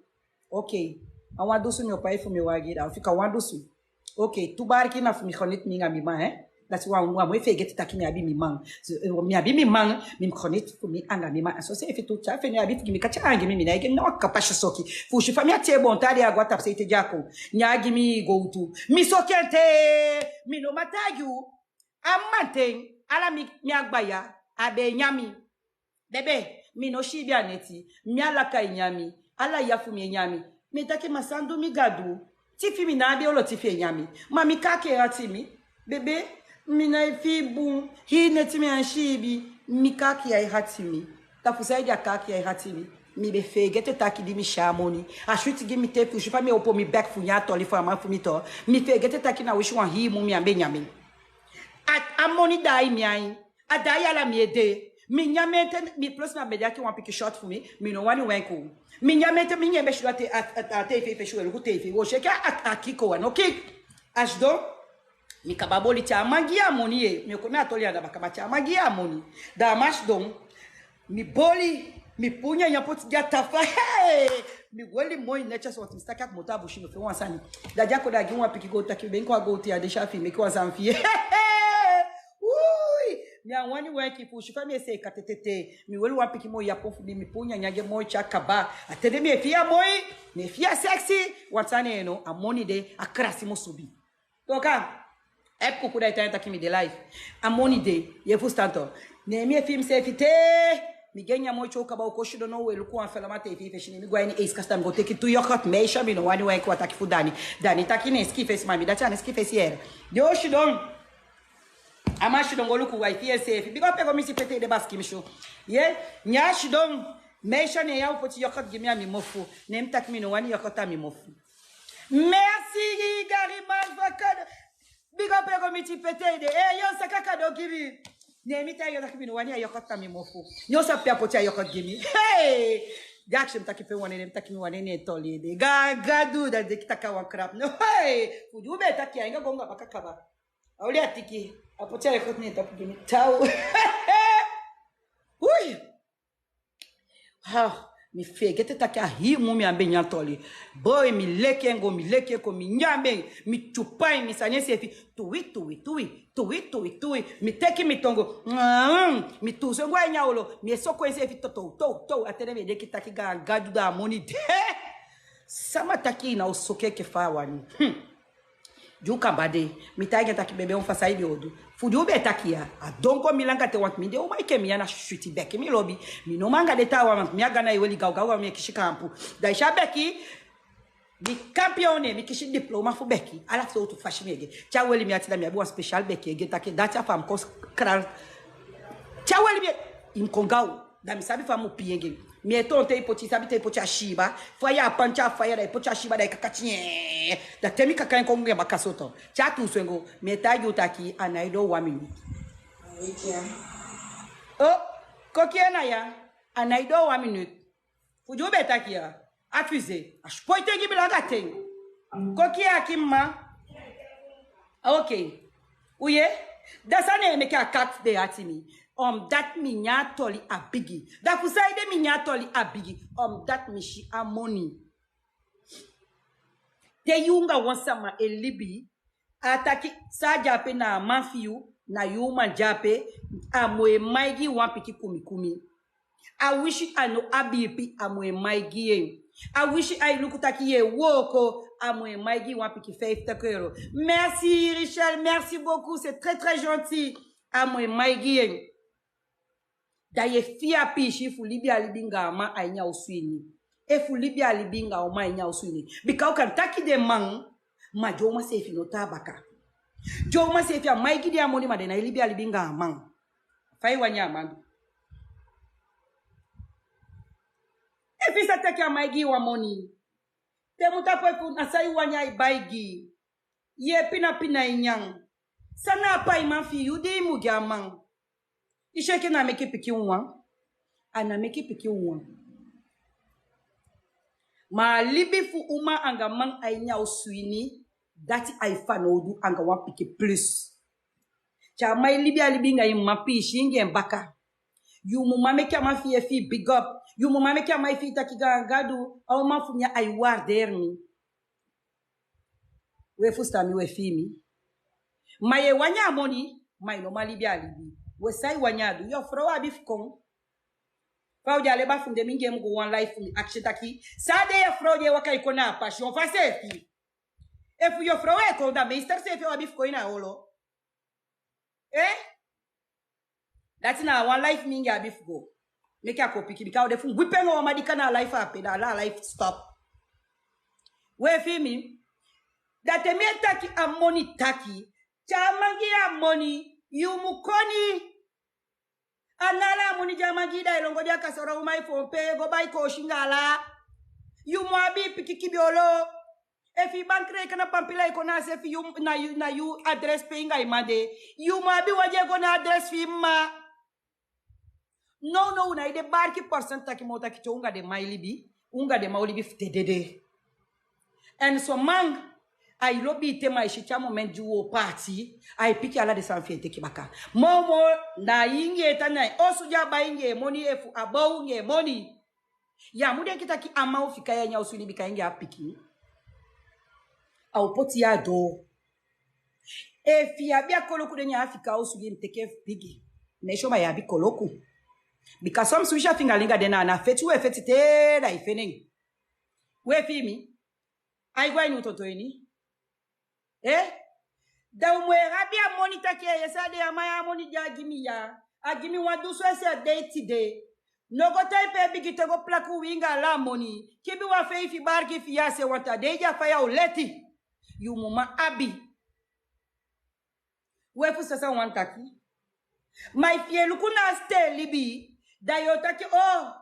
Okei. A wan dunsu mi o pai fu mi wagi, da a o fika wan dunsu. Okei, tu barki na fu mi geniet mi anga mi man, hè. Dati wan, wan mu e feegete taki mi abi mi man. So, eh, mi abi mi man, mi geniet fu mi anga mi man. A soseefi tu, te a feni abi fu gi mi, kati a anga mi, mi nái gi en na wan kapasi soki. Fu u si fa mi ati e bon, te a de a go a tapu sei te di a kon. Nyan gi mi gowtu. Mi soki en te, mi no man taigi u. A mamanten, ala mi, mi agba ya, a be e nyan mi. Bebe, mi no siibi a neti, mi alaka e nyan mi, ala ya fu mi e nyan mi. Mi e taki ma san du mi Gadu, tifi mi ná abi olo tifi e nyan mi. Ma mi kaki e hati mi. Bebe, mi nái fii bun, hii neti mi á e siibi, mi kaki ya e hati mi. Da fu saide a kaki ya e hati mi. Mi be feegete taki di mi si a moni. A switi gi mi te fu si fa mi e opo mi bek fu nyan a toli fu a man fu mi tu. Mi feegete taki na wisi wan hii mun mi á be nyan mi. A, a moni daai mi ain. A daai ala mi ede. Mi nyan mi ete, mi plus na bedi aki wan pikin short fu mi. Mi no wani wenki. Mi nyan mi ete, mi nyan be sidon a te, a, a, a tv fesi, we luku tv. Wo si enke a, a, a kiko wan, no kik. A sidon. Mi kaba boli te a man gi a moni ye. Mi o kon na a toli anda baka, ma te a man gi a moni. Da a man sidon. Mi boli, mi puru nyanyan poti gi a tafaa. Hey! Mi weli moi netjes, want mi si taki a komoto a busi, mi o feni wan sani. Da di a kon, da a gi wan pikin gowtu, taki mi ben kon a gowtu ya, den si a fi, meki wan sani fi. Uii! Mi á wani wenki, fu si fa mi e seeka tetete. Mi weli wan pikin moi yapon fu mi, mi puru nyanyan gi en moi te a kaba. A ten de mi e fii a moi, mi e fii a sexy, want sani eno, a moni de, a krasi mu subi. Toku, efu kuku da i tan taki mi de life. A moni de, yu e fusutan tu. Ne mi e fii miseefi te. Mi gi en nyan moi te u kaba, u kon sidon now, we luku wan felama tv fesi, ne mi go a ini eiskast, mi go teki tu yoghurt, meisje, mi no wani wenki, wan taki fu Dani. Dani taki ne skin fesi, ma mi dati a ne skin fesi yee. Di u sidon. A man sidon go luku, wan fii enseefi. Bika pe go miti pete de baski mi si. Ye, nyan sidon. Meisje, ne ya o poti yoghurt gi mi a mi mofu. Ne mi taki mi no wani yoghurt a mi mofu. Merci, Gariman, fu a kado. Bika pe go miti pete de. Eh, yu o saka kado gi mi. Ne mi taigi yu taki mi no wani a yoghurt a mi mofu. Yu o sabi pe a poti a yoghurt gi mi. Hey! Di a aksi mi taki pe mi wani, ne mi taki mi wani ne toli de. Ga, Gadu, da den taki a wan krap. No, hey! Fu di u be taki ya, i nyan go anga baka kaba. A oli a tiki. A poti a yoghurt ne tapu gi mi. Tau. Uii! Ha, mi feegete taki a hii mun mi á be nyan toli. Boi, mi leki en go, mi leki en kon, mi nyan en, mi tyupu en, mi sani enseefi. Tuwi, tuwi, tuwi, tuwi, tuwi, tuwi. Mi teki mi tongo. Mm, mi tuusu en go a ini a olo. Mi e soko enseefi to, to, to, to. A ten de mi e denki taki Ga, Gadu, da a moni de. Sama taki i ná o soko enke fa a wani. Hmm. Di u kaba de, mi taigi en taki bebe, on fa san i be o du. Fu di u be e taki ya, a don kon mi langa te, want mi de uman enke mi ya, na switi beki mi lobi. Mi no man anga den taawan, mi a Gana e weli gawgaw, mi e kisi kampu. Da i si a beki, mi kampion, ne mi kisi diploma fu beki. Ala sowtu fasi mi e gi en. Te a weli mi ati, da mi abi wan special beki e gi en, taki dati a fa mi kon kral. Te a weli mi, i mu kon gaw. Da mi sabi fa mi mu pii en gi en. Mi e toon te i poti, i sabi te i poti a siiba. Fa yu e panti a faya, da i poti a siiba, da i kaka en. Da te mi kaka en kon gi en baka so tu. Te a tuusu en go, mi e taigi u taki a nái doo wan minut. O, kon kiya na ya, a nái doo wan minut. Fu di u be taki ya. A fusée, a spoiti en gi mi langa ten. Kon kiya, a kiya mi man. Okei. U yee? Da san e meke a kaki de ati mi. Omdat mi nyan a toli a bigi. Da fu saide mi nyan a toli a bigi? Omdat mi si a moni. Te yu anga wan sama e libi, a taki san de ape na a man fi yu, na yu uman de ape, a mu e man e gi wan pikin kumikumi. A wisi a no abi ipi, a mu e mai gi yu en. A wisi a e luku taki yu e wooko, a mu e mai gi yu wan pikin fifty euro. Merci Richel, merci beaucoup, c'est très très gentil. A mu e mai gi yu en. Da yu e fii a piisii fu libi a libi anga a man a ini a osu ini. Efu libi a libi anga a uman a ini a osu ini. Bika u kan taki den man, ma den uman seefi no tan a baka. Den uman seefi a mai gi den a moni, ma den nái libi a libi anga a man. Fa yu wani a man du? Efu i sa taki a mai gi yu wan moni, te mu tapu efu na san yu wani ai bai gi yu. Yu e pina pina e nyan. San na a paiman fi yu di i mu gi a man? I si enke na meke pikin wawan. A na meke pikin wawan. Ma a libi fu uman anga man a ini a osu ini, dati ai fanowdu anga wan pikin plus. Te a man e libi a libi anga yu, mu man piisii anga en baka. Yu mu man meke a man fi yu e fii big up. Yu mu man meke a man e fii taki gaan Gadu, a uman fu mi ya ai waardeer mi. We fusutan mi, we fii mi. Ma yu e wani a moni, ma yu no man libi a libi. We san yu wani a du, yu frow abi fu kon. Fa u de a leba fu mi de, mi anga en mu go wan live fu mi akisi taki san a de, yu frow di e waka e kon na a passion fa seefi. Efu yu frow e kon, da meester seefi o abi fu kon ini a olo. Eh? Dati na a wan live mi anga en abi fu go. Meke a kon piki, bika a o de fu gwipi anga wan man di kan na a live ape, da ala a live stop. We fii mi. Da te mi e taki a moni taki, te a man gi yu a moni, yu mu koni. A na ala a moni di a man gi yu, da yu lon go de a kasoro uman e fon pe, go bai koosi anga ala. Yu mu abi pikin kibi olo. Efu i banki rekening pampila e kon na a se fi yu, na yu, na yu adres pe i anga i man de. Yu mu abi wan di e go na adres fi i mma. Nownow u nái de barki percent taki moo taki te u anga den man e libi, u anga den man o libi fu te dede. Èn son man, ai lobi i te, ma i si te a moment di u o paati, ai piki ala den sani fi en teki baka. Moo moo na yu anga en tan na en osu di a bai anga en moni, efu a bow anga en moni. Yu á mu denki taki a man o fika yu a ini a osu ini bika yu anga en abi pikin. A o poti yu a doo. Efu yu abi a koloku, den yu á fika a osu gi mi, teke en fu bigi. Mi e si o, ma yu abi koloku. Bika son mi si wi si a fingalinga de na, na feti u e feti te da i feni en. We fii mi. Ai go a ini u toto ini. Eh? Da u mu e abi a moni taki, eh, yu sa de, a man ya, a moni di a gi mi ya, a gi mi wan dunsu esi a dei tide. No go tan pe bigi te go plaku wi anga ala a moni. Kibi wan feifi barki fi yu a se, want a dei di a faya o leti. Yu mu man abi. We fusutan san u wani taki. Ma efu yu e luku na a sitee libi, da yu o taki, oh,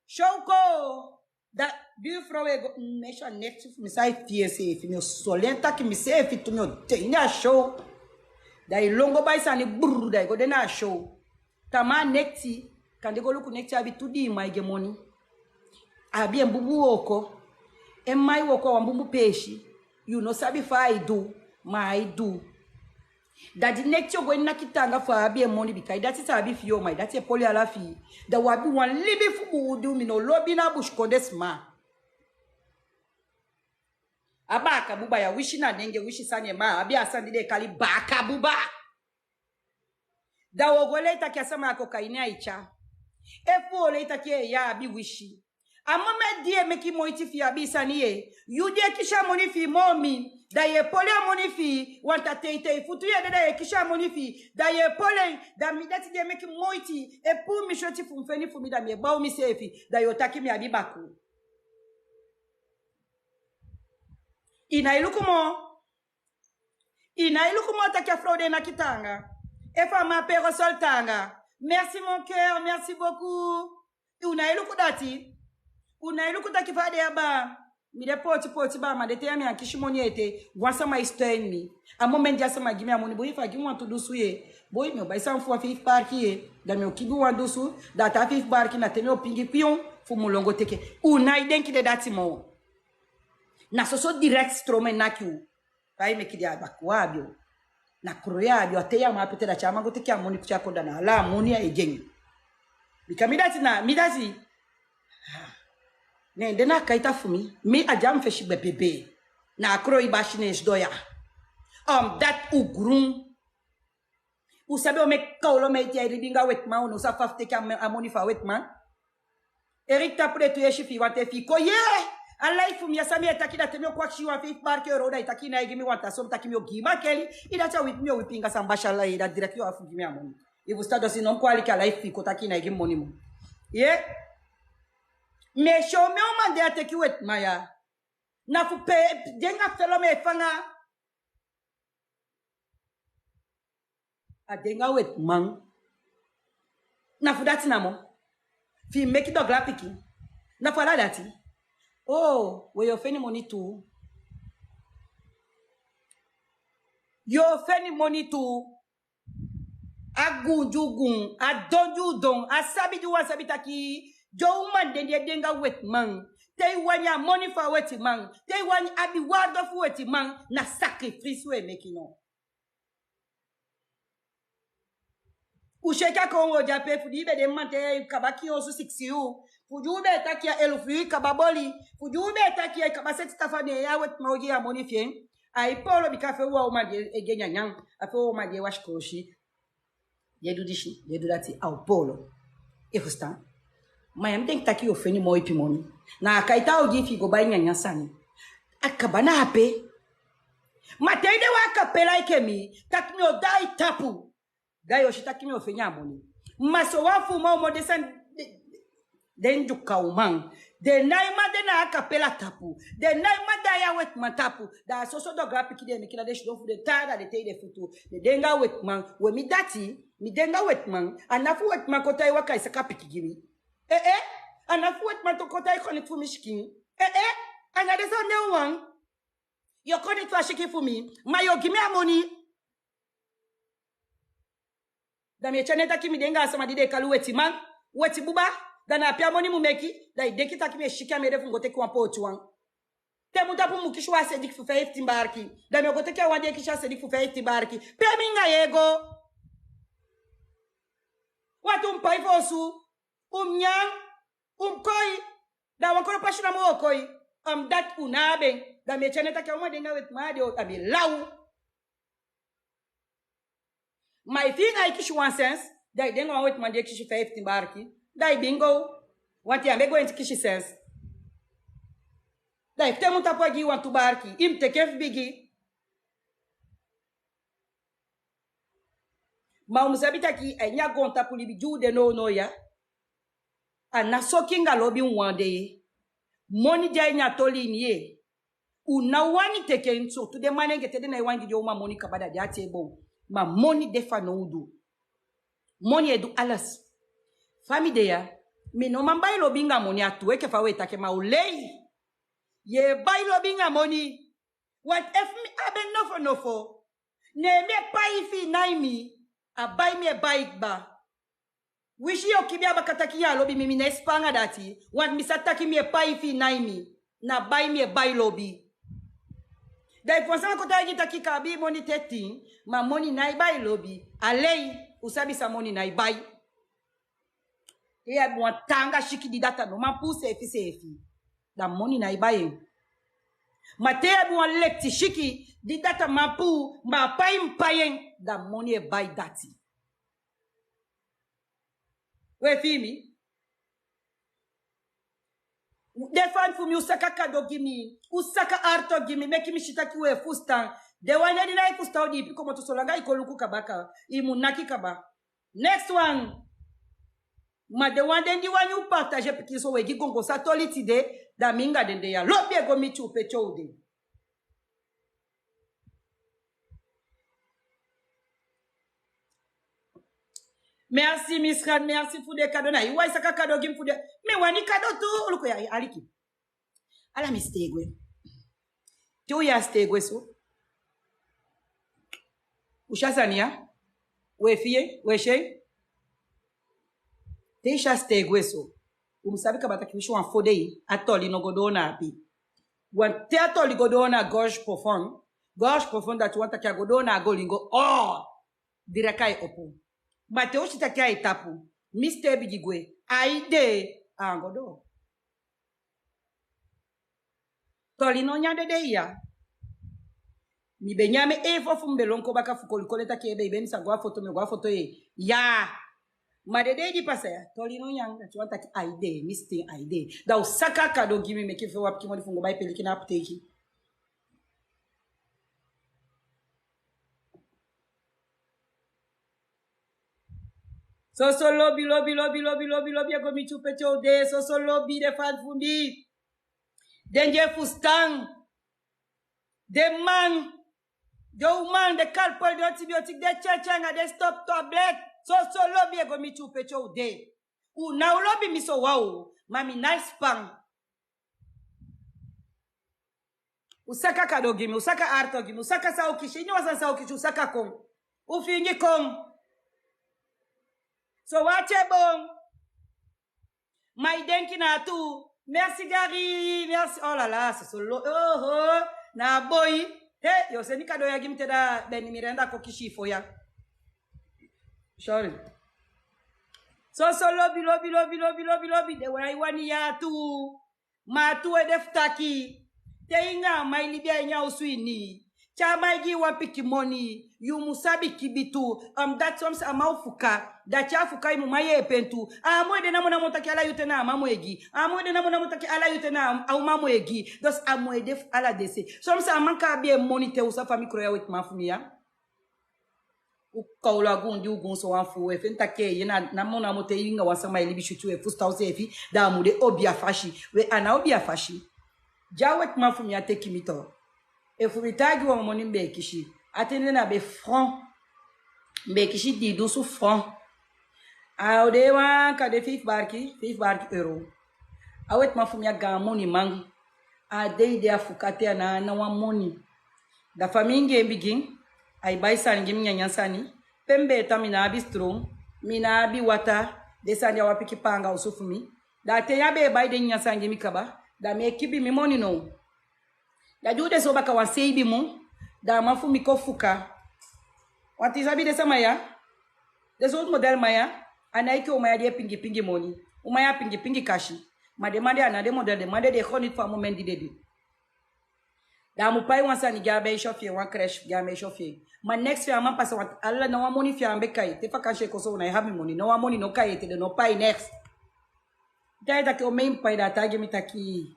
show ko. Da di yu frow e go, mm, mi e si a nekti fu mi, san e fii en seefi, mi o soli en taki mi seefi tu, mi o de ini a show. Da yu lon go bai sani, brrr, da yu go de na a show. Tamaa nekti, kande go luku nekti abi tu dii man e gi en moni. A abi en bunbun wooko. En mma e wooko a wan bunbun peesi. Yu no sabi fa ai du, ma ai du. Da di nekti o go e naki taanga fu a abi en moni, bika i dati sa abi fi yu, ma i dati e poli ala fi i. Da u abi wan libi fu buulu di u, mi no lobi na busikondee sma. A baaka buba ya, wisi na nenge, wisi sani, ma a abi a sani di den e kali baaka buba. Da u o go lei taki a sama ya kon kai ini a i tya. Efu u o lei taki, eh, yu abi wisi. A moment di yu e meki moiti fi yu abi sani, eh, yu di e kisi a moni fi yu moo mi, da yu e poli a moni fi yu, want a teitei futu yu e de, da yu e kisi a moni fi yu, da yu e poli en, da mi dati di e meki moiti e puu mi sweti fu mi feni fu mi, da mi e bow miseefi, da yu o taki mi abi bakuu. I nái luku moo. I nái luku moo taki a frow di e naki taanga. Efu a man pe go soli taanga. Merci mon cœur, merci beaucoup. U nái luku dati. U nái luku taki fa a de ya baa. Mi de pooti pooti baa, ma den ten ya mi á kisi moni ete. Wan sama e steun mi. A moment di a sama gi mi a moni, boi, efu a gi mi wantu dunsu ye, boi, mi o bai sani fu wan feifi barki ye. Da mi o kibi wan dunsu, da a taa feifi barki na te mi o pingi kpion fu mi lon go teke. U nái denki de dati moo. Na soso direct stroom e naki u. Fa i meki den a bakuu a abi o. Na kroi a abi o, a te yu á man ape te, da te a man go teke a moni koti a kon, da na ala a moni a e gi en. Bika mi dati na, mi dati. Ne en de na a kaita fu mi. Mi a de a mi fesi bebebe. Na a kroi basi ne en sidon ya. Omdat u grun. U sabi omen kawlo meiti ya e libi anga wetiman, u no sabi fa fu teke a, a moni fu a wetiman. Eric tapu de tu yesi fi wan te fi ko ye. A life fu mi a san mi e taki, da te mi o kwakisi wan feifi barki euro, da i taki na i gi mi wan ta so mi taki mi o gi makeli. I dati a wipi mi o wipi inga san basi a lai, da direct yo a fu gi mi a moni. I fu sta dosi no mi kwaliki a life fi ko taki na i gi mi moni mo. Ye. Mi e si o mi o man de a teki wetiman ya. Na fu pe denga felo mi e fanga. A denga wetiman. Na fu dati namo. Fi meki dogla pikin. Na fu ala dati. Oh, we yo feni moni tu. Yo feni moni tu. A gun di u gun, a don di u don, a sabi di u wan sabi taki, di o uman den di e denga wetiman. Te i wani a moni fu a wetiman, te i wani abi wardo fu wetiman, na sakrifisi we meki no. U si enke a kon wo di a pe fu di i be de man te i kaba kiin osu sikisi yuu. Fu di u be e taki a elufu yuu i kaba boli. Fu di u be e taki a i kaba seti tafa ne ya wetiman o gi a moni fi en. A i polo bika a fe u a uman di e gi en nyanyan. A fe u a uman di e wasi koosi. Di e du disi, di e du dati a o polo. I fusutan? Ma ya mi denki taki yo feni moo ipi moni. Na a kaita o gi fi i go bai nyanyan sani. A kaba na ape. Ma te i de wan a kapela enke mi, taki mi o daai tapu. Da yo si taki mi o feni a moni. Ma so wan fu uman o mo de sani, den Ndyuka uman. Den nai man de na a kapela tapu. Den nai man de a wetiman tapu. Da a soso dogla pikin den e meki na den sidon fu den taa da den tei den futu. Den denga wetiman. We mi dati, mi denga wetiman. A na fu wetiman kon tan e waka e saka pikin gi mi. Eh, eh. A na fu wetiman kon tan e konekti fu mi sikin. Eh, eh. A na den sani de wan. Yo konekti fu a sikin fu mi. Ma yo gi mi a moni. Da mi e tyari en taki mi de anga a sama di den e kali wetiman, weti buba, da na ape a moni mu meki, da i denki taki mi e siki a mi ede fu mi go teki wan pooti wan. Te mun tapu mi mu kisi wan sediki fu feifitin barki, da mi o go teki a wan di e kisi a sediki fu feifitin barki. Pe mi anga yu e go? Wantu un pai fu osu, un nyan, un koi, da wan kolo pasi namo o koi, omdat un ná abi en, da mi e tyari en taki a uman de anga wetiman de o, da mi e law. Ma efu i nái kisi wan sens, da i de anga wan wetiman di e kisi feifitin barki, da i bingo. Wanten ya mi e go en kisi sens. Da efu te mun tapu a gi i wantu barki, i mu teki en fu bigi. Ma u mu sabi taki a ini a goontapu libi di u de nownow ya, a ná soki anga lobi un wan de. Moni de a ini a toli ini ye. U ná wani teki en, surtout den manengee, te den nái wani gi den uman moni kaba, da den ati e bow. Ma moni de fanowdu. Moni e du alles. Fa mi de ya, mi no man bai lobi anga moni, a tuu enke fa we taki en, ma u lei. Ye bai lobi anga moni. Want efu mi abi en nofo nofo, ne mi e pai fi i nai mi, a bai mi e bai kba. Wisi yo kibi a baka taki ya lobi mi, mi nái span anga dati. Want mi sa taki mi e pai fi i nai mi, na bai mi e bai lobi. Da efu wan sama kon taigi i taki kaabi moni te tin, ma moni nái bai lobi. A lei, u sabi san moni nái bai. Te i abi wan taanga siki di data no man puu seefi seefi, da moni nái bai en. Ma te i abi wan lekti siki di data man puu, ma a pai mu pai en, da moni e bai dati. We fii mi? Den fan fu mi, un saka kado gi mi, un saka arto gi mi, meki mi si taki we fusutan. Den wan di nái fusutan, o diipi komoto, solanga i kon luku kaba, i mu naki kaba. Next one. Ma den wan den di wani un partage pikinso, we gi gongo sa toli tide, da mi anga den de ya. Lobi e go miti u pe te u de. Merci Misran, merci fu den kado. Na i wai saka kado gi mi fu den. Mi wani kado tu, luku ya, aliki. Ala mi sitee gwe. Te u ya sitee gwe so, u si a sani ya, we fii en, we si en. Te i si a sitee gwe so, u mu sabi kaba taki winsi wan fo dei, a toli no go doo na ape. Want te a toli go doo na gorge profonde, gorge profonde dati wani taki a go doo na a golingo, oh! Direct ai opo. Ma te u si taki ai tapu, mi sitee bigi gwe, ai de, a á go doo. Toli no nyan dede iya. Mi be nyan mi efu fu mi be lon kon baka fu koli koli taki e be, i be mi sa go a foto, mi o go a foto ye. Ya. Ma den dei di pasa ya, toli no nyan, dati wani taki a e de, mi siten a e de. Da u saka kado gi mi, meki fu wan pikin moni fu mi go bai peliki na apoteiki. Soso lobi, lobi, lobi, lobi, lobi, lobi, e go miti u pe te u de. Soso lobi de fan fu mi. Den di e fusutan. Den man, den uman, den kalpol, den antibiotik, den tyentyen anga den stop tablet. Soso lobi e go miti u pe te u de. U na o lobi mi so waw, ma mi na e span. U saka kado gi mi, u saka arto gi mi, u saka san u kisi, ini wan sani san u kisi, u saka kon. U fingi kon. So wati e bon. Ma i denki na tu. Merci Gary, merci. Oh la la, soso lo, oh, oh. Na boi. He, yo seni kado ya gi mi te da Beni Miranda kon kisi foya. Sorry. Soso lobi, lobi, lobi, lobi, lobi, lobi. Den wani ya tu. Ma a tu e de fu taki, te yu anga a man e libi a ini a osu ini, te a man e gi yu wan pikin moni, yu mu sabi kibi tu. Omdat soms a man o fuka, da te a fuka yu mu man yeepi en tu. A á mu e de namonamo taki ala yute na a man mu e gi. A á mu e de namonamo taki ala yute na a uman mu e gi. Dus a mu e de fu ala den se. Soms a man kan abi en moni te u sa famii kroi a wetiman fu mi ya. U kawlu a guun di u guun so wan fu u e feni taki eye na, namonamo te yu anga wan sama e libi switi u e fusutan useefi, da a mu de obi a fasi. We a na obi a fasi. Di a wetiman fu mi ya teki mi to. Efu mi taigi wan moni mi be e kisi. A ten de na be franc. Mi be e kisi dii dunsu franc. A o de wan kande feifi barki, feifi barki euro. A wetiman fu mi a gaan moniman. A dei de a fuka te a ná a ná wan moni. Da fa mi ingi en bigin, ai bai sani gi mi nyanyan sani. Pe mi be e tan mi ná abi stroom, mi ná abi wata, den sani di a wan pikin paanga osu fu mi. Da a ten ya be e bai den nyanyan sani gi mi kaba, da mi e kibi mi moni now. Da di u de so baka wan seibi mun, da a man fu mi kon fuka. Wanti i sabi den sama ya? Den sowtu model man ya, a ná enke uman ya di e pingipingi moni. Uman ya pingipingi kasi. Ma den man de a ná den model, den man de den e goni fu a moment di den de. Da a mu pai wan sani gi a meisyo fi en, wan crèche gi a meisyo fi en. Ma neks fi en a man pasa wanti ala, ná wan moni fi en a be kai. Te vakansi e kon so u ná e abi moni, ná wan moni no kai ete, den no pai neks. Mi taigi en taki omen i mu pai, da a taigi mi taki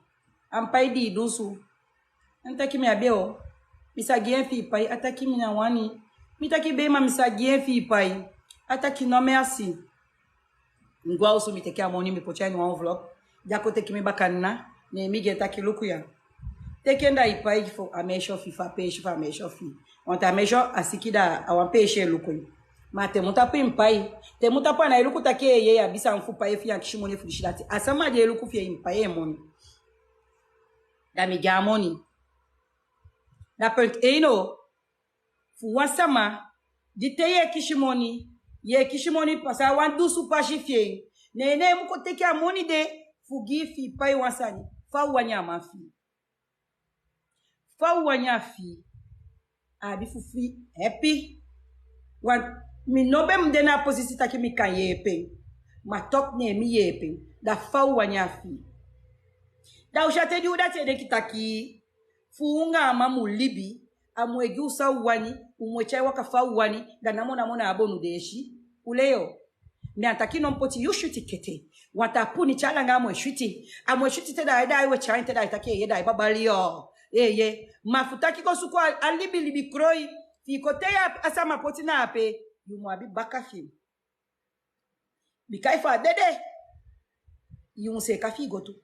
a mu pai dii dunsu. A taki mi abi o, mi sa gi en fi i pai. A taki mi ná wani. Mi taki bee ma mi sa gi en fi i pai. A taki no merci. Mi go a osu, mi teki a moni, mi poti en ini wan enveloppe. Di a kon teki mi bakadina, ne mi gi en taki luku ya. Teki en da i pai fu a meisyo fi, fu a peesi fu a meisyo fi. Want a meisyo a siki, da a wan peesi e luku en. Ma te mun tapu i mu pai. Te mun tapu a ná e luku taki eye, yu abi san fu pai efu yu á kisi moni efu disi dati. A sama di e luku fi en i mu pai en moni. Da mi gi a moni. Da punt één o. Fu wan sama di te yu e kisi moni, yu e kisi moni pasa wan dunsu pasi fi en. Ne, ne, yu mu kon teki a moni de fu gi fi i pai wan sani. Fa u wani a man fi i? Fa u wani a fi i? A abi fu fi i happy. Want mi no be mu de na a posisi taki mi kan yeepi en. Ma toch ne mi yeepi en. Da fa u wani a fi i? Da u si a ten di u dati e denki taki fu u anga a man mu libi, a mu e gi u san u wani, u mu e tyai waka fa u wani, da namonamo na a bonudeesi. U lei o. Mi á taki no mu poti yu switi kete. Want a puni te a langa a mu e switi. A mu e switi te da ai, da ai we tyai en te da ai taki eye, da ai babali o. Eye. Ma fu taki go suku a, a libilibi kroi, fi i kon te yu a, a sama poti na ape, yu mu abi baka fi en. Bika efu a dede, yu mu seeka fi i go tu.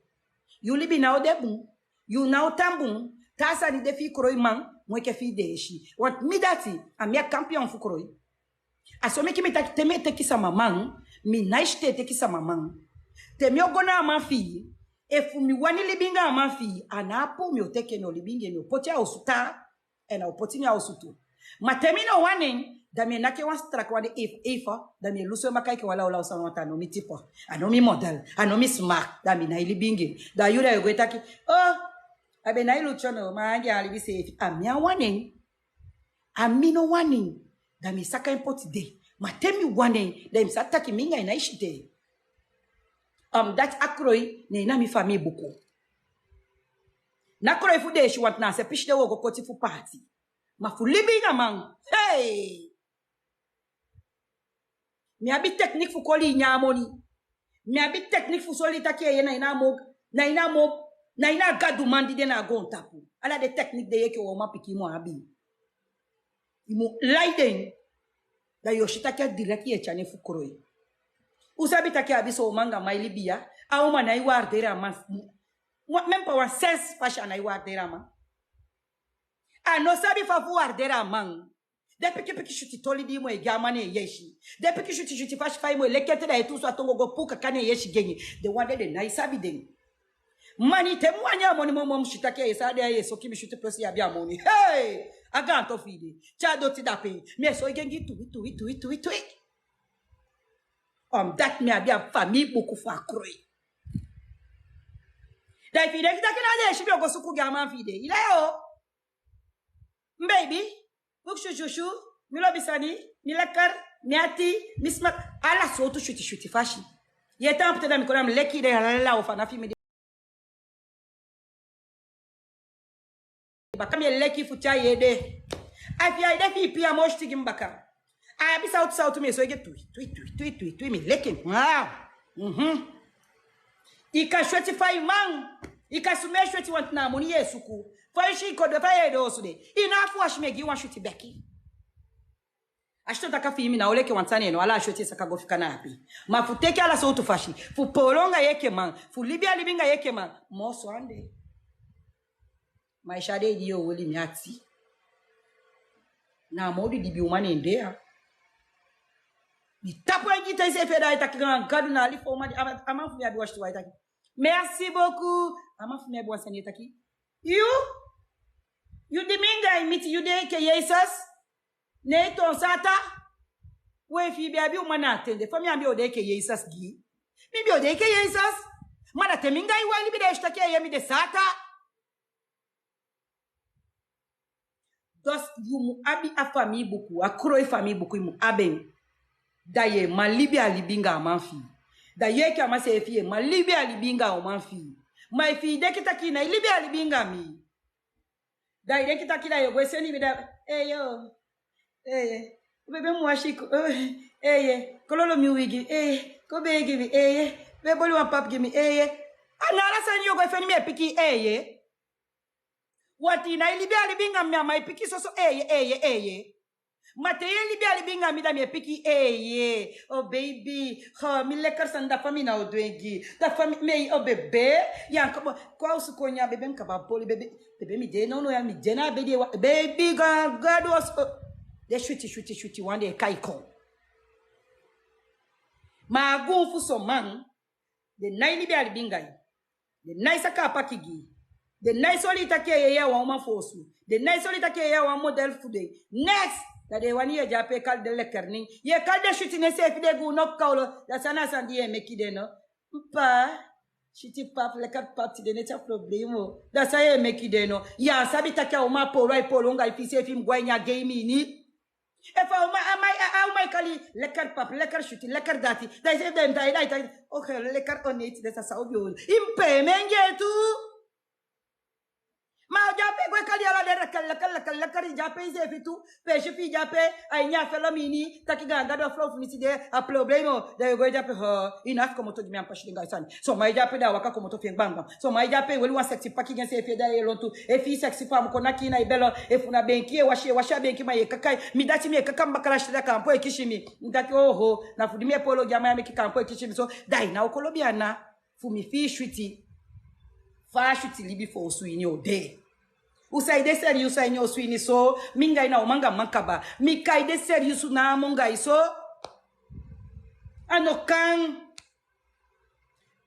Yu libi ná o de bun. Yu ná o tan bun. Taa sani de fi i kroiman, mu enke fi i deesi. Want mi dati, a mi a kampion fu kroi. A so meki mi taki te mi e teki sama man, mi nái sitee teki sama man. Te mi o go na a man fi i, efu mi wani libi anga a man fi i, a ná a puu mi o teki en, mi o libi anga en, mi o poti en a osu taa. Èn a o poti mi a osu tu. Ma te mi no wani en, da mi e naki en wan strak wan de efu efu, da mi e lusu en baka enke wan lawlaw sama, want a no mi tipo, a no mi model, a no mi smak, da mi nái libi anga en. Da yu da yu o go e taki, oh, a be nái lutu no, ma anga en a libi seefi. A mi á wani en. A mi no wani en. Da mi e saka en poti de. Ma te mi wani en, da yu mu sa taki mi anga en nái sitee. Omdat a kroi, ne en na mi famii buku. Ná kroi fu deesi, want na a se pisi de u o go koti fu paati. Ma fu libi anga man, hey! Mi abi teknik fu koli ini a moni. Mi abi teknik fu soli taki eye na ini a mo, na ini a mo, na ini a gadu man di de na a goontapu. Ala den teknik de yu enke wan uman pikin mu abi. Yu mu lai den. Da yu o si taki a direkt yu e tyari en fu kroi. Un sabi taki a abi son uman anga man e libi ya. A uman nái waardeer a man. Wan, même pas wan sens fasi a nái waardeer a man. A no sabi fa fu waardeer a man. Den pikipiki switi toli di yu mu e gi a man na en yesi. Den pikipiki switi switi fasi fa yu mu e leki ete da yu e tuusu a tongo go puu kaka na en yesi gi en. Den wan de den nái sabi den. Mani te mi wani a moni momo mi si taki eye san a de a yu e soki mi switi plus yu abi a moni. Hei! A gaantofu yu de. Te a doti dape. Mi e soi gi en gi tuwi tuwi tuwi tuwi tuwi. Omdat mi abi a famii buku fu a kroi. Da efu yu denki taki na a yesi mi o go suku gi a man fu yu de. Yu lai o. Mi beibi, mi sususu, mi lobi sani, mi lekker, mi ati, mi smak, ala sowtu switi switi fasi. Yu e tan apu te da mi kon na mi leki yu de, ala ofu a na fi mi de. Baka mi e leki fu tyai yu ede. A fi a ede fi yu pii a moo switi gi mi baka. A abi sawtu sawtu mi e soi gi en tui tui tui tui tui tui mi leki en. Wow. Mhm. Yu kan sweti fa yu man. Yu kan sumee sweti wanti na a moni yu e suku. Fa yu si yu kon de fa yu e doosu de. Yu no abi fu wasi mi e gi yu wan switi beki. A si to taki a fii mi na o leki wan sani en no ala a sweti e saka go fika na ape. Ma fu teki ala sowtu fasi. Fu poolo anga yu enke man. Fu libi a libi anga yu enke man. Moo so ande. Ma yu si a dei di yu o oli mi ati. Na a moo didibi uman na en de ya. Mi tapu en gi te iseefi e da ai taki gaan Gadu na a libi fu a uman di a man fu mi abi wasi tu ai taki. Merci beaucoup. A man fu mi abi wan sani e taki. Yu? Yu di mi anga yu miti yu de enke Yesus? Ne i toon Satan. We efu i be abi uman na a ten de fa mi á be o de enke Yesus gi i. Mi be o de enke Yesus. Ma da te mi anga i wai libi da yu si taki eye mi de Satan. Dus yu mu abi a famii buku, a kroi famii buku yu mu abi en. Da yu e man libi a libi anga a man fi i. Da yu enke a man seefi yu e man libi a libi anga a uman fi i. Ma efu i denki taki i nái libi a libi anga mi. Da i denki taki da yu o go e seni mi da. Eyo. Eye. Bebe mi wasi ko. Eye. Kon lolo mi wigi. Eye. Kon bee gi mi. Eye. Bee boli wan papu gi mi. Eye. A na ala sani yu o go e feni mi e piki. Eye. Wanti i nái libi a libi anga mi a man e piki soso eye eye eye. Ma te yu e libi a libi anga mi da mi e piki eye. O beibi. Ho mi lekker sani da fa mi na o dwengi. Da fa mi mei o bebe. Yu an kaba kon a osu kon nyan bebe mi kaba boli bebe. Bebe mi de nownow ya mi de na a bedi e waka beibi gaan Gadu osu. Den switi switi switi wan den e kai kon. Ma a guun fu son man. Den nái libi a libi anga yu. Den nái saka a paki gi i. Den nái soli i taki eye a wan uman fu osu. Den nái soli i taki eye a wan model fu den. Next. Da den wani yu e de ape e kali den lekker nen. Yu e kali den switi nen seefi den guun no kawlo. Da san na a sani di yu e meki den no. P'pa. Switi pap lekker pap tide neti a problemo. Da san yu e meki den no. Yu á sabi taki a uman a poolo ai poolo anga i fi iseefi mu go a ini a gei mi ini. Efu a uman a man e kali lekker pap lekker switi lekker dati da iseefi den tai da i taki. Oke lekker o neiti den sa san o be o. I mu pee mi en gi en tu. Ma a o de ape go e kali ala den lekker lekker lekker lekker i de ape iseefi tu. Peesi fi i de ape a ini a felo mi ini taki gaan Gadu a folo fu mi tide. A problemo da yu o go e de ape. I no abi komoto gi mi a mi pasi den gai sani. Son man e de ape da a waka komoto fi en gbangbang. Son man e de ape e weli wan seksi paki gi enseefi e da yu e lontu. Efu i seksi fu a mu kon naki i na i belo. Efu na benki yu e wasi e wasi a benki ma yu e kaka. Mi dati mi e kaka mi baka lasi te da kaampu e kisi mi. Mi taki oho na fu di mi e poolo gi a man ya meki kaampu e kisi mi so. Da i na o kon lobi ana. Fu mi fii switi. Fa a switi libi fu osu ini o de. U sa e de seriyusu a ini osu ini so. Mi anga i na uman anga man kaba. Mi kai de seriyusu na a monga i so. A no kan.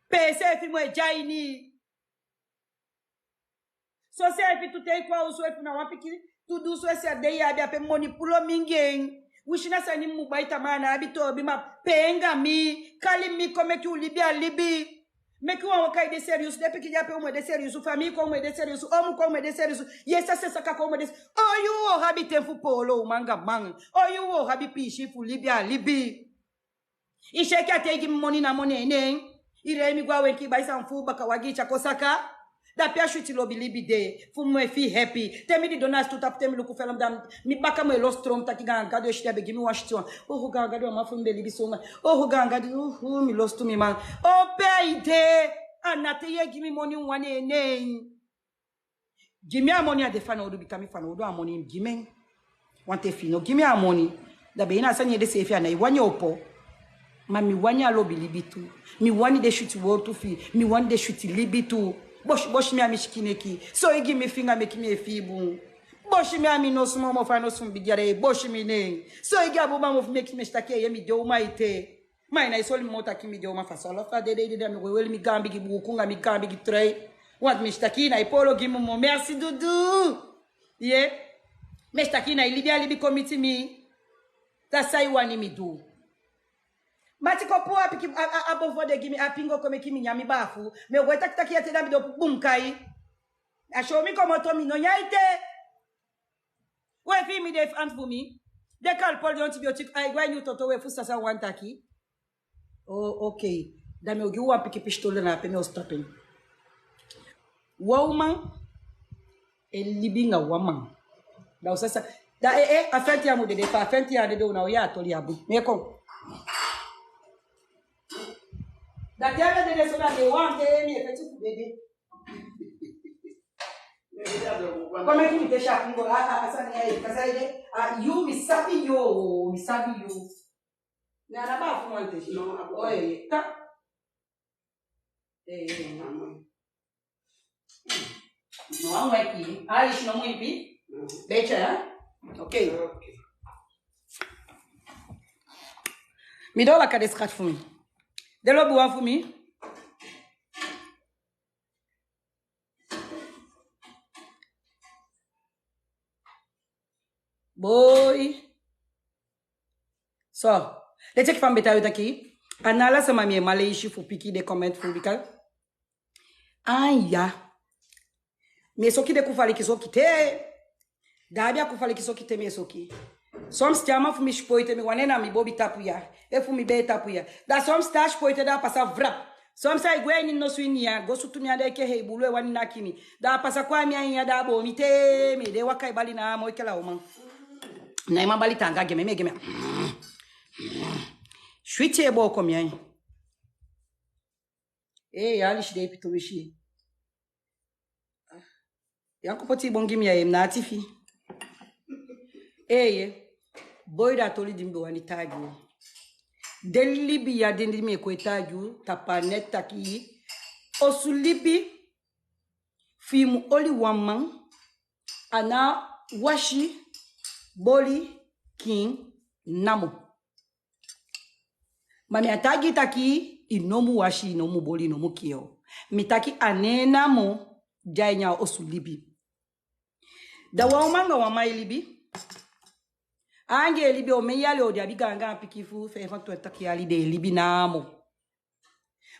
Pe seefi mu e de a ini. Soseefi tu te i kon a osu efu na wan pikin tu du so e seri den yu abi ape moni pulo mingi en. Wisi na sani mi mu bai tamaa a ná abi toobi ma pee anga mi. Kali mi kon meki u libi a libi. Meki wan waka e de seriyusu den pikin di ape u mu e de seriyusu famii kon u mu e de seriyusu omu kon u mu e de seriyusu. Yesi a se saka kon u mu e de. Oyu u o abi ten fu poolo uman anga man? Oyu u o abi piisii fu libi a libi? I si enke a ten i gi mi moni na moni en nen. I lei mi go a wenki i bai san fu u baka wagi i tyako saka. Da pe a switi lobi libi de fu mi e fii happy. Te mi didon na a sutu tapu, te mi luku felem, da mi baka mu e losi tron, taki gaan Gadu e switi, a be gi mi wan switi wan. Oho, gaan Gadu, a man fu mi be libi so. Oho, gaan Gadu, oho, mi lostu mi man. O pe a e de? A na te yu e gi mi moni, wan nen. Gi mi a moni, a de fanowdu, bika mi fanowdu a moni, gi mi en. Wanten efu yu no gi mi a moni, da be ini a sani ede seefi, a nái wani opo. Ma mi wani a lobi libi tu. Mi wani den switi wowtu fi yu. Mi wani den switi libi tu. Bosi, bosi mi a mi sikin neki. So yu gi mi finga meki mi e fii bun. Bosi mi a mi nosu, ma mofu a nosu mi bigi, a de bosi mi nen. So yu gi a bun, ma mofu meki mi e si taki, eeye, mi de uman ete. Ma yu nái soli mi moo taki mi de uman. Fa so a lobi fa a de, de, de, de, mi go weli mi gaan bigi buuku anga mi gaan bigi trui. Want mi si taki yu nái poolo gi mi moo. Merci, Dudu. Ye. Mi si taki yu nái libi a libi kon miti mi. Da san yu wani mi du? Mati, kon puu a pikin, a, a, a bofo de gi mi, a pingo kon meki mi nyan mi baafu. Mi o go e taki taki ya te da mi dopu bun kai. A si mi komoto, mi no nyan ete. We, fi mi de fu anti fu mi. Den kalpol, den antibiotique, ai go a ini yu toto, we, fu sasa wan taki. Oh, okay. Da mi o gi wan pikin pistol, na ape mi o stop en. Wan uman e libi anga wan man. Da o sasa. Da, eh, eh, a fenti ya mu dede, fa a fenti ya dede, u ná o yee a toli ya bun. Mi e kon. Da te a dede so, da mi e wani te mi e feti fu dede. Kon meki mi te sharp, mi go, a, a, a sani ya e, a sani ya e, a, yu, mi sabi yu, mi sabi yu. Na, na baafu wan te. No, a bo. Oh, eh, eh, ta. Eh, eh, eh. No, a mu ipi. A, yu si no mu ipi? Mhm. Beter, hè? Okay. Okay. Mi doo baka, den schat fu mi. Den lobiwan fu mi. Boi. So, leti enke fa mi be taigi yu taki, a ná ala sama mi e man leisi fu piki den comment fu, bika. Anya. Mi e soki den kufaliki soki te. Da a abi a kufaliki soki te mi e soki. Soms te a man fu mi sipoite, mi wani en na mi bobi tapu ya. Efu mi bee tapu ya. Da soms te a sipoite, da a pasa vrap. Soms ai gwe a ini nosu ini ya, go sutu mi anda enke hei bulu e wani naki mi. Da a pasa kon a mi ain ya, da a boo mi te mi e de waka e bali na a moi kela uman. Na i man bali taanga gi mi, mi e gi mi. Switi e booko mi ain. Ee, ya alisi de ipi tumisi. Yu á kon poti i bon gi mi ya, mi ná a tifi. Eeye, boi, da a toli di mi be wani taigi u. Den libi ya, den di mi e kon e taigi u tapu a net taki, osu libi fi i mu oli wan man, a ná wasi, boli, kiin namo. Ma mi á taigi taki i no mu wasi, i no mu boli, i no mu kiin. Mi taki a ná en namo de a ini a osu libi. Da wan uman anga wan man e libi. Anga en e libi omen yali, o, den abi gaangaan pikin fu vijfentwintig yali, den e libi namo.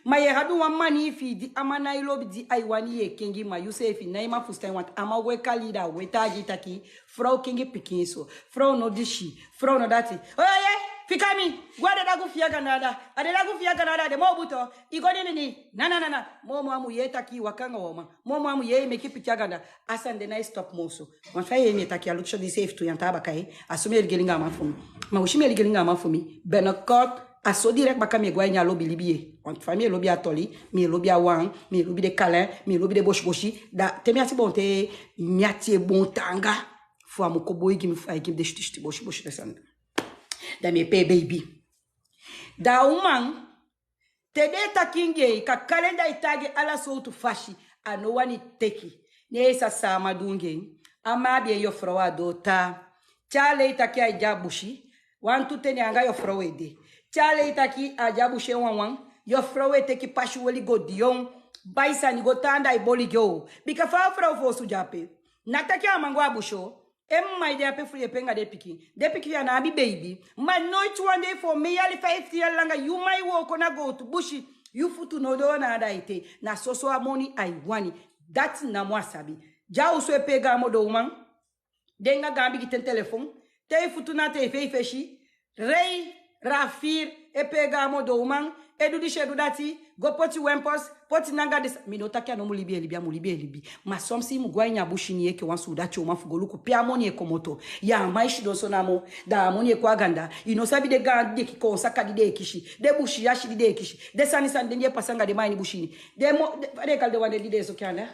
Ma yu e abi wan man fi i di a man nái lobi, di ai wani yu e kengi, ma yuseefi nái man fusutan en, want a man go e kali, da a go e taigi taki, frow kengi pikin so, frow no disi, frow no dati. Oye, fika mi, go a den dagu fi yu a ganda anda. A den dagu fi yu a ganda anda, a den moo butu. I go nini, na, na, na, na. Moo moo a mu yee taki i waka anga wan man. Moo moo a mu yee i meki pikin a ganda. A sani de nái stop moo so. Want fa yu e yee mi e taki, a luku so, diseefi tu yali a baka, a so mi e ligeli anga a man fu mi. Ma winsi mi e ligeli anga a man fu mi, binnenkort, a so direct baka mi e go a ini a lobi libi ye. Want fa mi e lobi a toli, mi e lobi a wan, mi e lobi den kalen, mi e lobi den bosibosi. Da te mi ati boon, te mi ati e boon taanga, fu a mu kon boi gi mi, fu ai gi mi den switi switi bosibosi, den sani. Da mi e pee beibi. Da a uman, te den e taki anga en, kakalen, da ai taigi en ala sowtu fasi, a no wani teki. Ne i sa sama du anga en. A man abi en yofrow a doo taa. Te a lei taki ai de a busi, wantu ten ne en anga yofrow e de. Te a lei taki a de a busi en wanwan, yofrow e teki pasi weli go dyon, bai sani go tan, da ai boli gi en. Bika fa a frow fu osu de ape. Na taki a man go a busi o, en mma e de ape fu yepi en anga den pikin. Den pikin fi en, a ná abi beibi. Ma noiti wan dei fu omen yali, fiftin yali langa, yu man e wooko na gowtu busi, yu futu no doo na anda ete. Na soso a moni ai wani. Dati namo a sabi. Di a osu e pee gaan modo uman, den anga gaan bigi ten telefon, te i futu na te i fesi fesi, rei, rafir, E pee gaan modo uman, e du disi, e du dati, go poti wempos, poti nanga desa. Mi no taki a no mu libi, e libi, a mu libi, e libi. Ma son pisi i mu go a ini a busi ini, yu enke wan suudati uman fu go luku pe a moni e komoto. Ya man e sidon so namo, da a moni e kon a ganda. I no sabi den gaan deki kon saka di den e kisi, den busi yasi di den e kisi, den sani sani den di e pasa anga den man a ini busi ini. Den mo, den, fa den e kali den wan de di den e soki anda?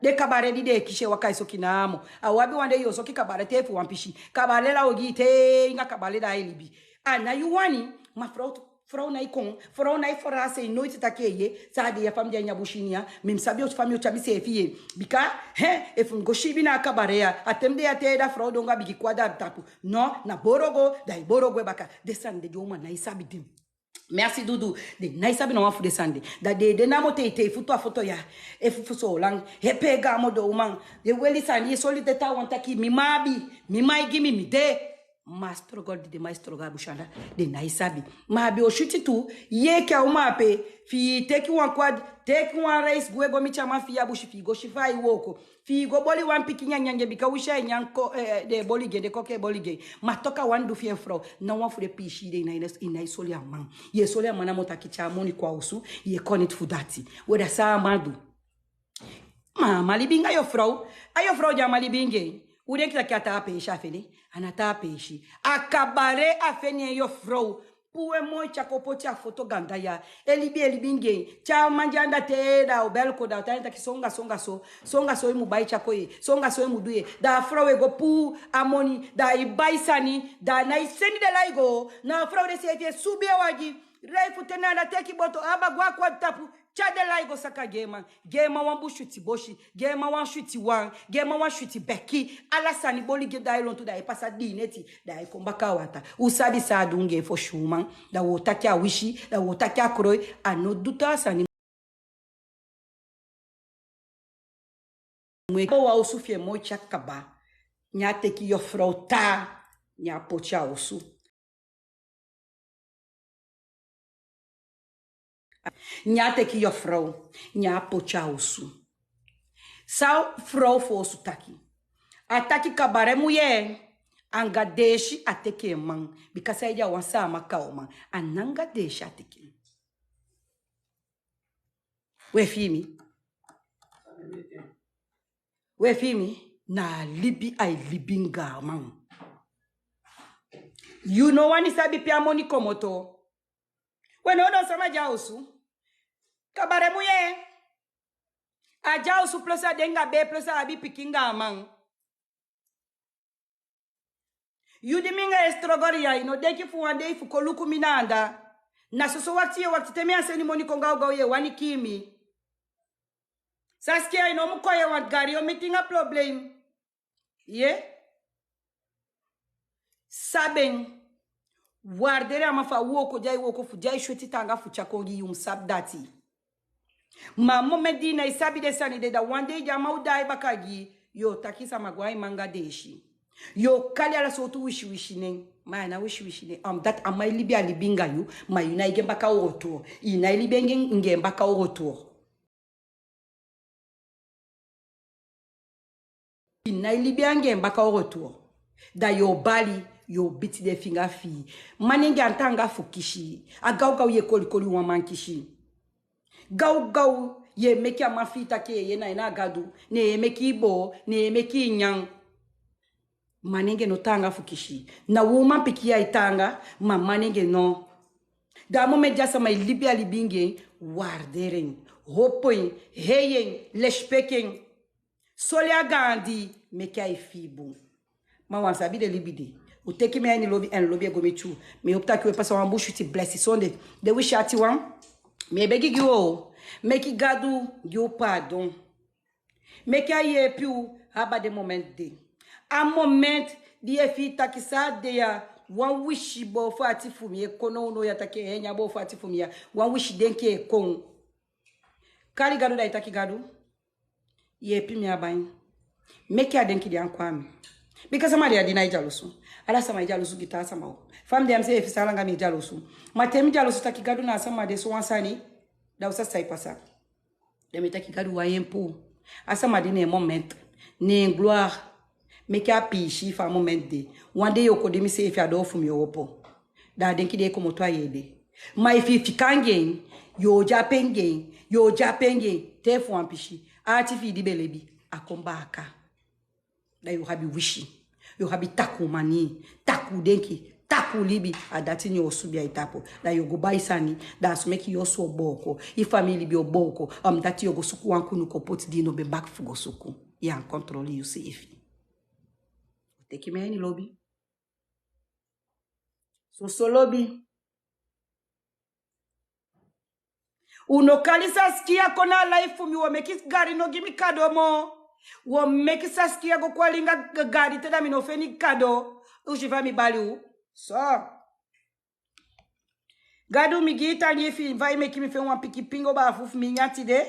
Den kabare di den e kisi e waka e soki namo. A o abi wan de yu o soki kabare te fu wan pisi. Kabare la o gi i te, anga kabare da e libi. A na yu wani, ma frow, frow nái kon, frow nái forasi en noiti taki e yee, san a de ya fa mi de a ini a busi ini ya, mi mu sabi fa mi o tyari miseefi yee. Bika, he, efu mi go siibi na a kabare ya, a ten mi de ya te da frow dongo a bigi kon a da tapu. No, na boro go, da i boro gwe baka. Den sani de den uman nái sabi den. Merci Dudu. Den nái sabi na wan fu den sani de. Da den e de namo teitei fu tu a foto ya. Efu fu so langa. E pee gaan modo uman. Den weli sani, e soli den taawan taki mi man abi, mi man e gi mi, mi de. Ma struggle di den man e struggle a busi anda, den nái sabi. Ma a be o switi tu, yu enke a uman ape, fi i teki wan kwad, teki wan reis gwe go miti a man fi i a busi, fi i go si fa ai wooko. Fi i go boli wan pikin nyanyan gi en, bika winsi ai nyan ko, eh, den e boli gi en, den koki e boli gi en. Ma toku a wani du fi en frow, na wan fu den piisii de i nái, i nái soli a man. Yu e soli a man namo taki te a moni kon a osu, yu e kon neti fu dati. We, da san a man du? Ma a man libi anga yu frow. A yu frow di a man libi anga en, u denki taki a taa peesi a feni en? A ná taa peesi. A kabare a feni en, yu frow. Puu en moi tyako poti a foto ganda ya. E libi, e libi anga en. Te a man de anda te da a o bel kon, da a o taigi en taki so anga so anga so, so anga so i mu bai tyako yee, so anga so i mu du yee. Da a frow e go puu a moni, da ai bai sani, da a nái seni den lai go. Na a frow de seefi e subi a wagi, rei fu te na anda, teki boto, aba go a kwad tapu, tyari den lai go saka gi en man. Gi en man wan bun switi bosi, gi en man wan switi wan, gi en man wan switi beki. Ala sani boli gi en, da ai lontu, da ai pasa dii neti, da ai kon baka a wata. U sabi san a du anga en fosi uman. Da u o taki a wisi, da u o taki a kroi, a no du taa sani. Mu e kon a osu fi en moi tyaki kaba, ne a teki yu frow taa, ne a poti a osu. Ne a teki yu frow, ne a poti a osu. San frow fu osu taki? A taki kabare muyee, anga deesi a teki en man. Bika saide? A wan Saamaka uman, a nanga deesi a teki en. We fii mi? We fii mi? Na a libi ai libi anga a man. Yu no wani sabi pe a moni komoto. We, nownow sama de a osu. Kabare muyee, a de a osu plus a de anga bee plus a abi pikin anga a man. Yu di mi anga yu e struggle ya, i no denki fu wan dei fu kon luku mi na anda. Na soso wakti yu e wakti te mi á seni moni kon gawgaw, yu e wani kii mi. Saskia, i no mu kon, yu e wani gari, yu o miti anga problem. Ye? Sabi en. Warderi a man fu a wooko di ai wooko, fu di ai sweti taanga fu tyari kon gi yu, mu sabi dati. Ma a moment di i nái sabi den sani de, da wan dei di a man o daai baka gi yu, yu o taki sama go a i man anga deesi. Yu o kali ala sowtu wisiwisi nen, ma a ná wisiwisi nen. Omdat a man e libi a libi anga yu, ma yu nái gi en baka en retour. I nái libi anga en baka en retour. I nái libi anga en baka en retour. Da yu o bali, yu o biti den finga fi i. Manengee, a taanga fu kisi. A gawgaw yu e kolikoli wan man kisi. Gawgaw yu e meki a man fi i taki en yeye, na en na a gadu, ne en e meki i boo, ne en e meki i nyan. Manengee no taanga fu kisi. Na umanpikin ya e taanga, ma manengee no. Da a moment di a sama e libi a libi anga en, warderi en, opo en, hei en, lesipeki en. Soli a gaandi, meke ai fii bun. Ma wan sabi den libi de. U teki mi a ini lobi, èn lobi e go miti u. Mi e hopu taki u e pasa wan bun switi blesi sonde. Den wisi atiwan, mi e begi gi u o, meke Gadu gi u paadon. Meke a yeepi u aba den moment de. A moment di yu e fii taki san a de ya, wan wisi boo fu ati fu mi e kon nownow ya taki, eh, nyan boo fu ati fu mi ya. Wan wisi denki e kon. Kali Gadu, da i taki: Gadu, yeepi mi aba en. Meke a denki de ankon a mi. Bika sama de ya di nái dyalusu. Ala sama e dyalusu gi taa sama o. Fa mi de ya, mi seefi sa langa mi e dyalusu. Ma te mi dyalusu taki Gadu, na a sama de sowan sani, da u sa sai pasa. Da mi e taki Gadu, wai en puu. A sama de, na en moment, na en gloire. Meke a piisii fu a moment de. Wan dei yu o kon de, mi seefi a doo fu mi o opo. Da a denki den e komoto a yu ede. Ma efu yu fika anga en, yu o de ape anga en, yu o de ape anga en, te fu wan pisi, a ati fi yu di be lebi, a kon baka. Da yu o abi wisi, yu o abi takuu manii, takuu denki, takuu libi. A dati ne yu o subi a yu tapu. Da yu o go bai sani, da a so meki yu osu o booko, yu famii libi o booko. A mu dati yu o go suku wan kunu kon poti di yu no ben baki fu go suku. Yu á kontrole yuseefi. Teki mi a ini lobi. Soso lobi. Un no kali Saskia kon na a live fu mi, wi o meki Gadu no gi mi kado moo. Wi o meki Saskia go kwali anga Gadu te da mi no feni kado. Un si fa mi bali un. So. Gadu, mi gi yu tangi fi fa yu meki mi feni wan pikin pingo baafu fu mi nyan tide.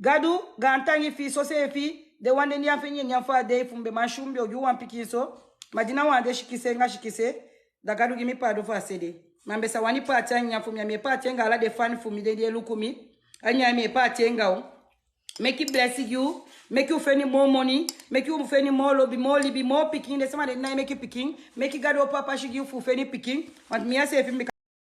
Gadu, gaantangi fi soseefi, den wan de nyan feni nyan fu a dei fu mi be man si un be o gi un wan pikin so. Ma di na wan de sikise anga sikise, da Gadu gi mi paadon fu a sede. Ma mi be sa wani paati a nyan fu mi, a mi e paati anga ala den fan fu mi den di e luku mi. A nyan mi e paati anga un. Meki blesi gi un, meki un feni moo moni, meki un feni moo lobi, moo libi, moo pikin, den sama den di nái meki pikin, meki Gadu opo a pasi gi un fu feni pikin, want mi a seefi mi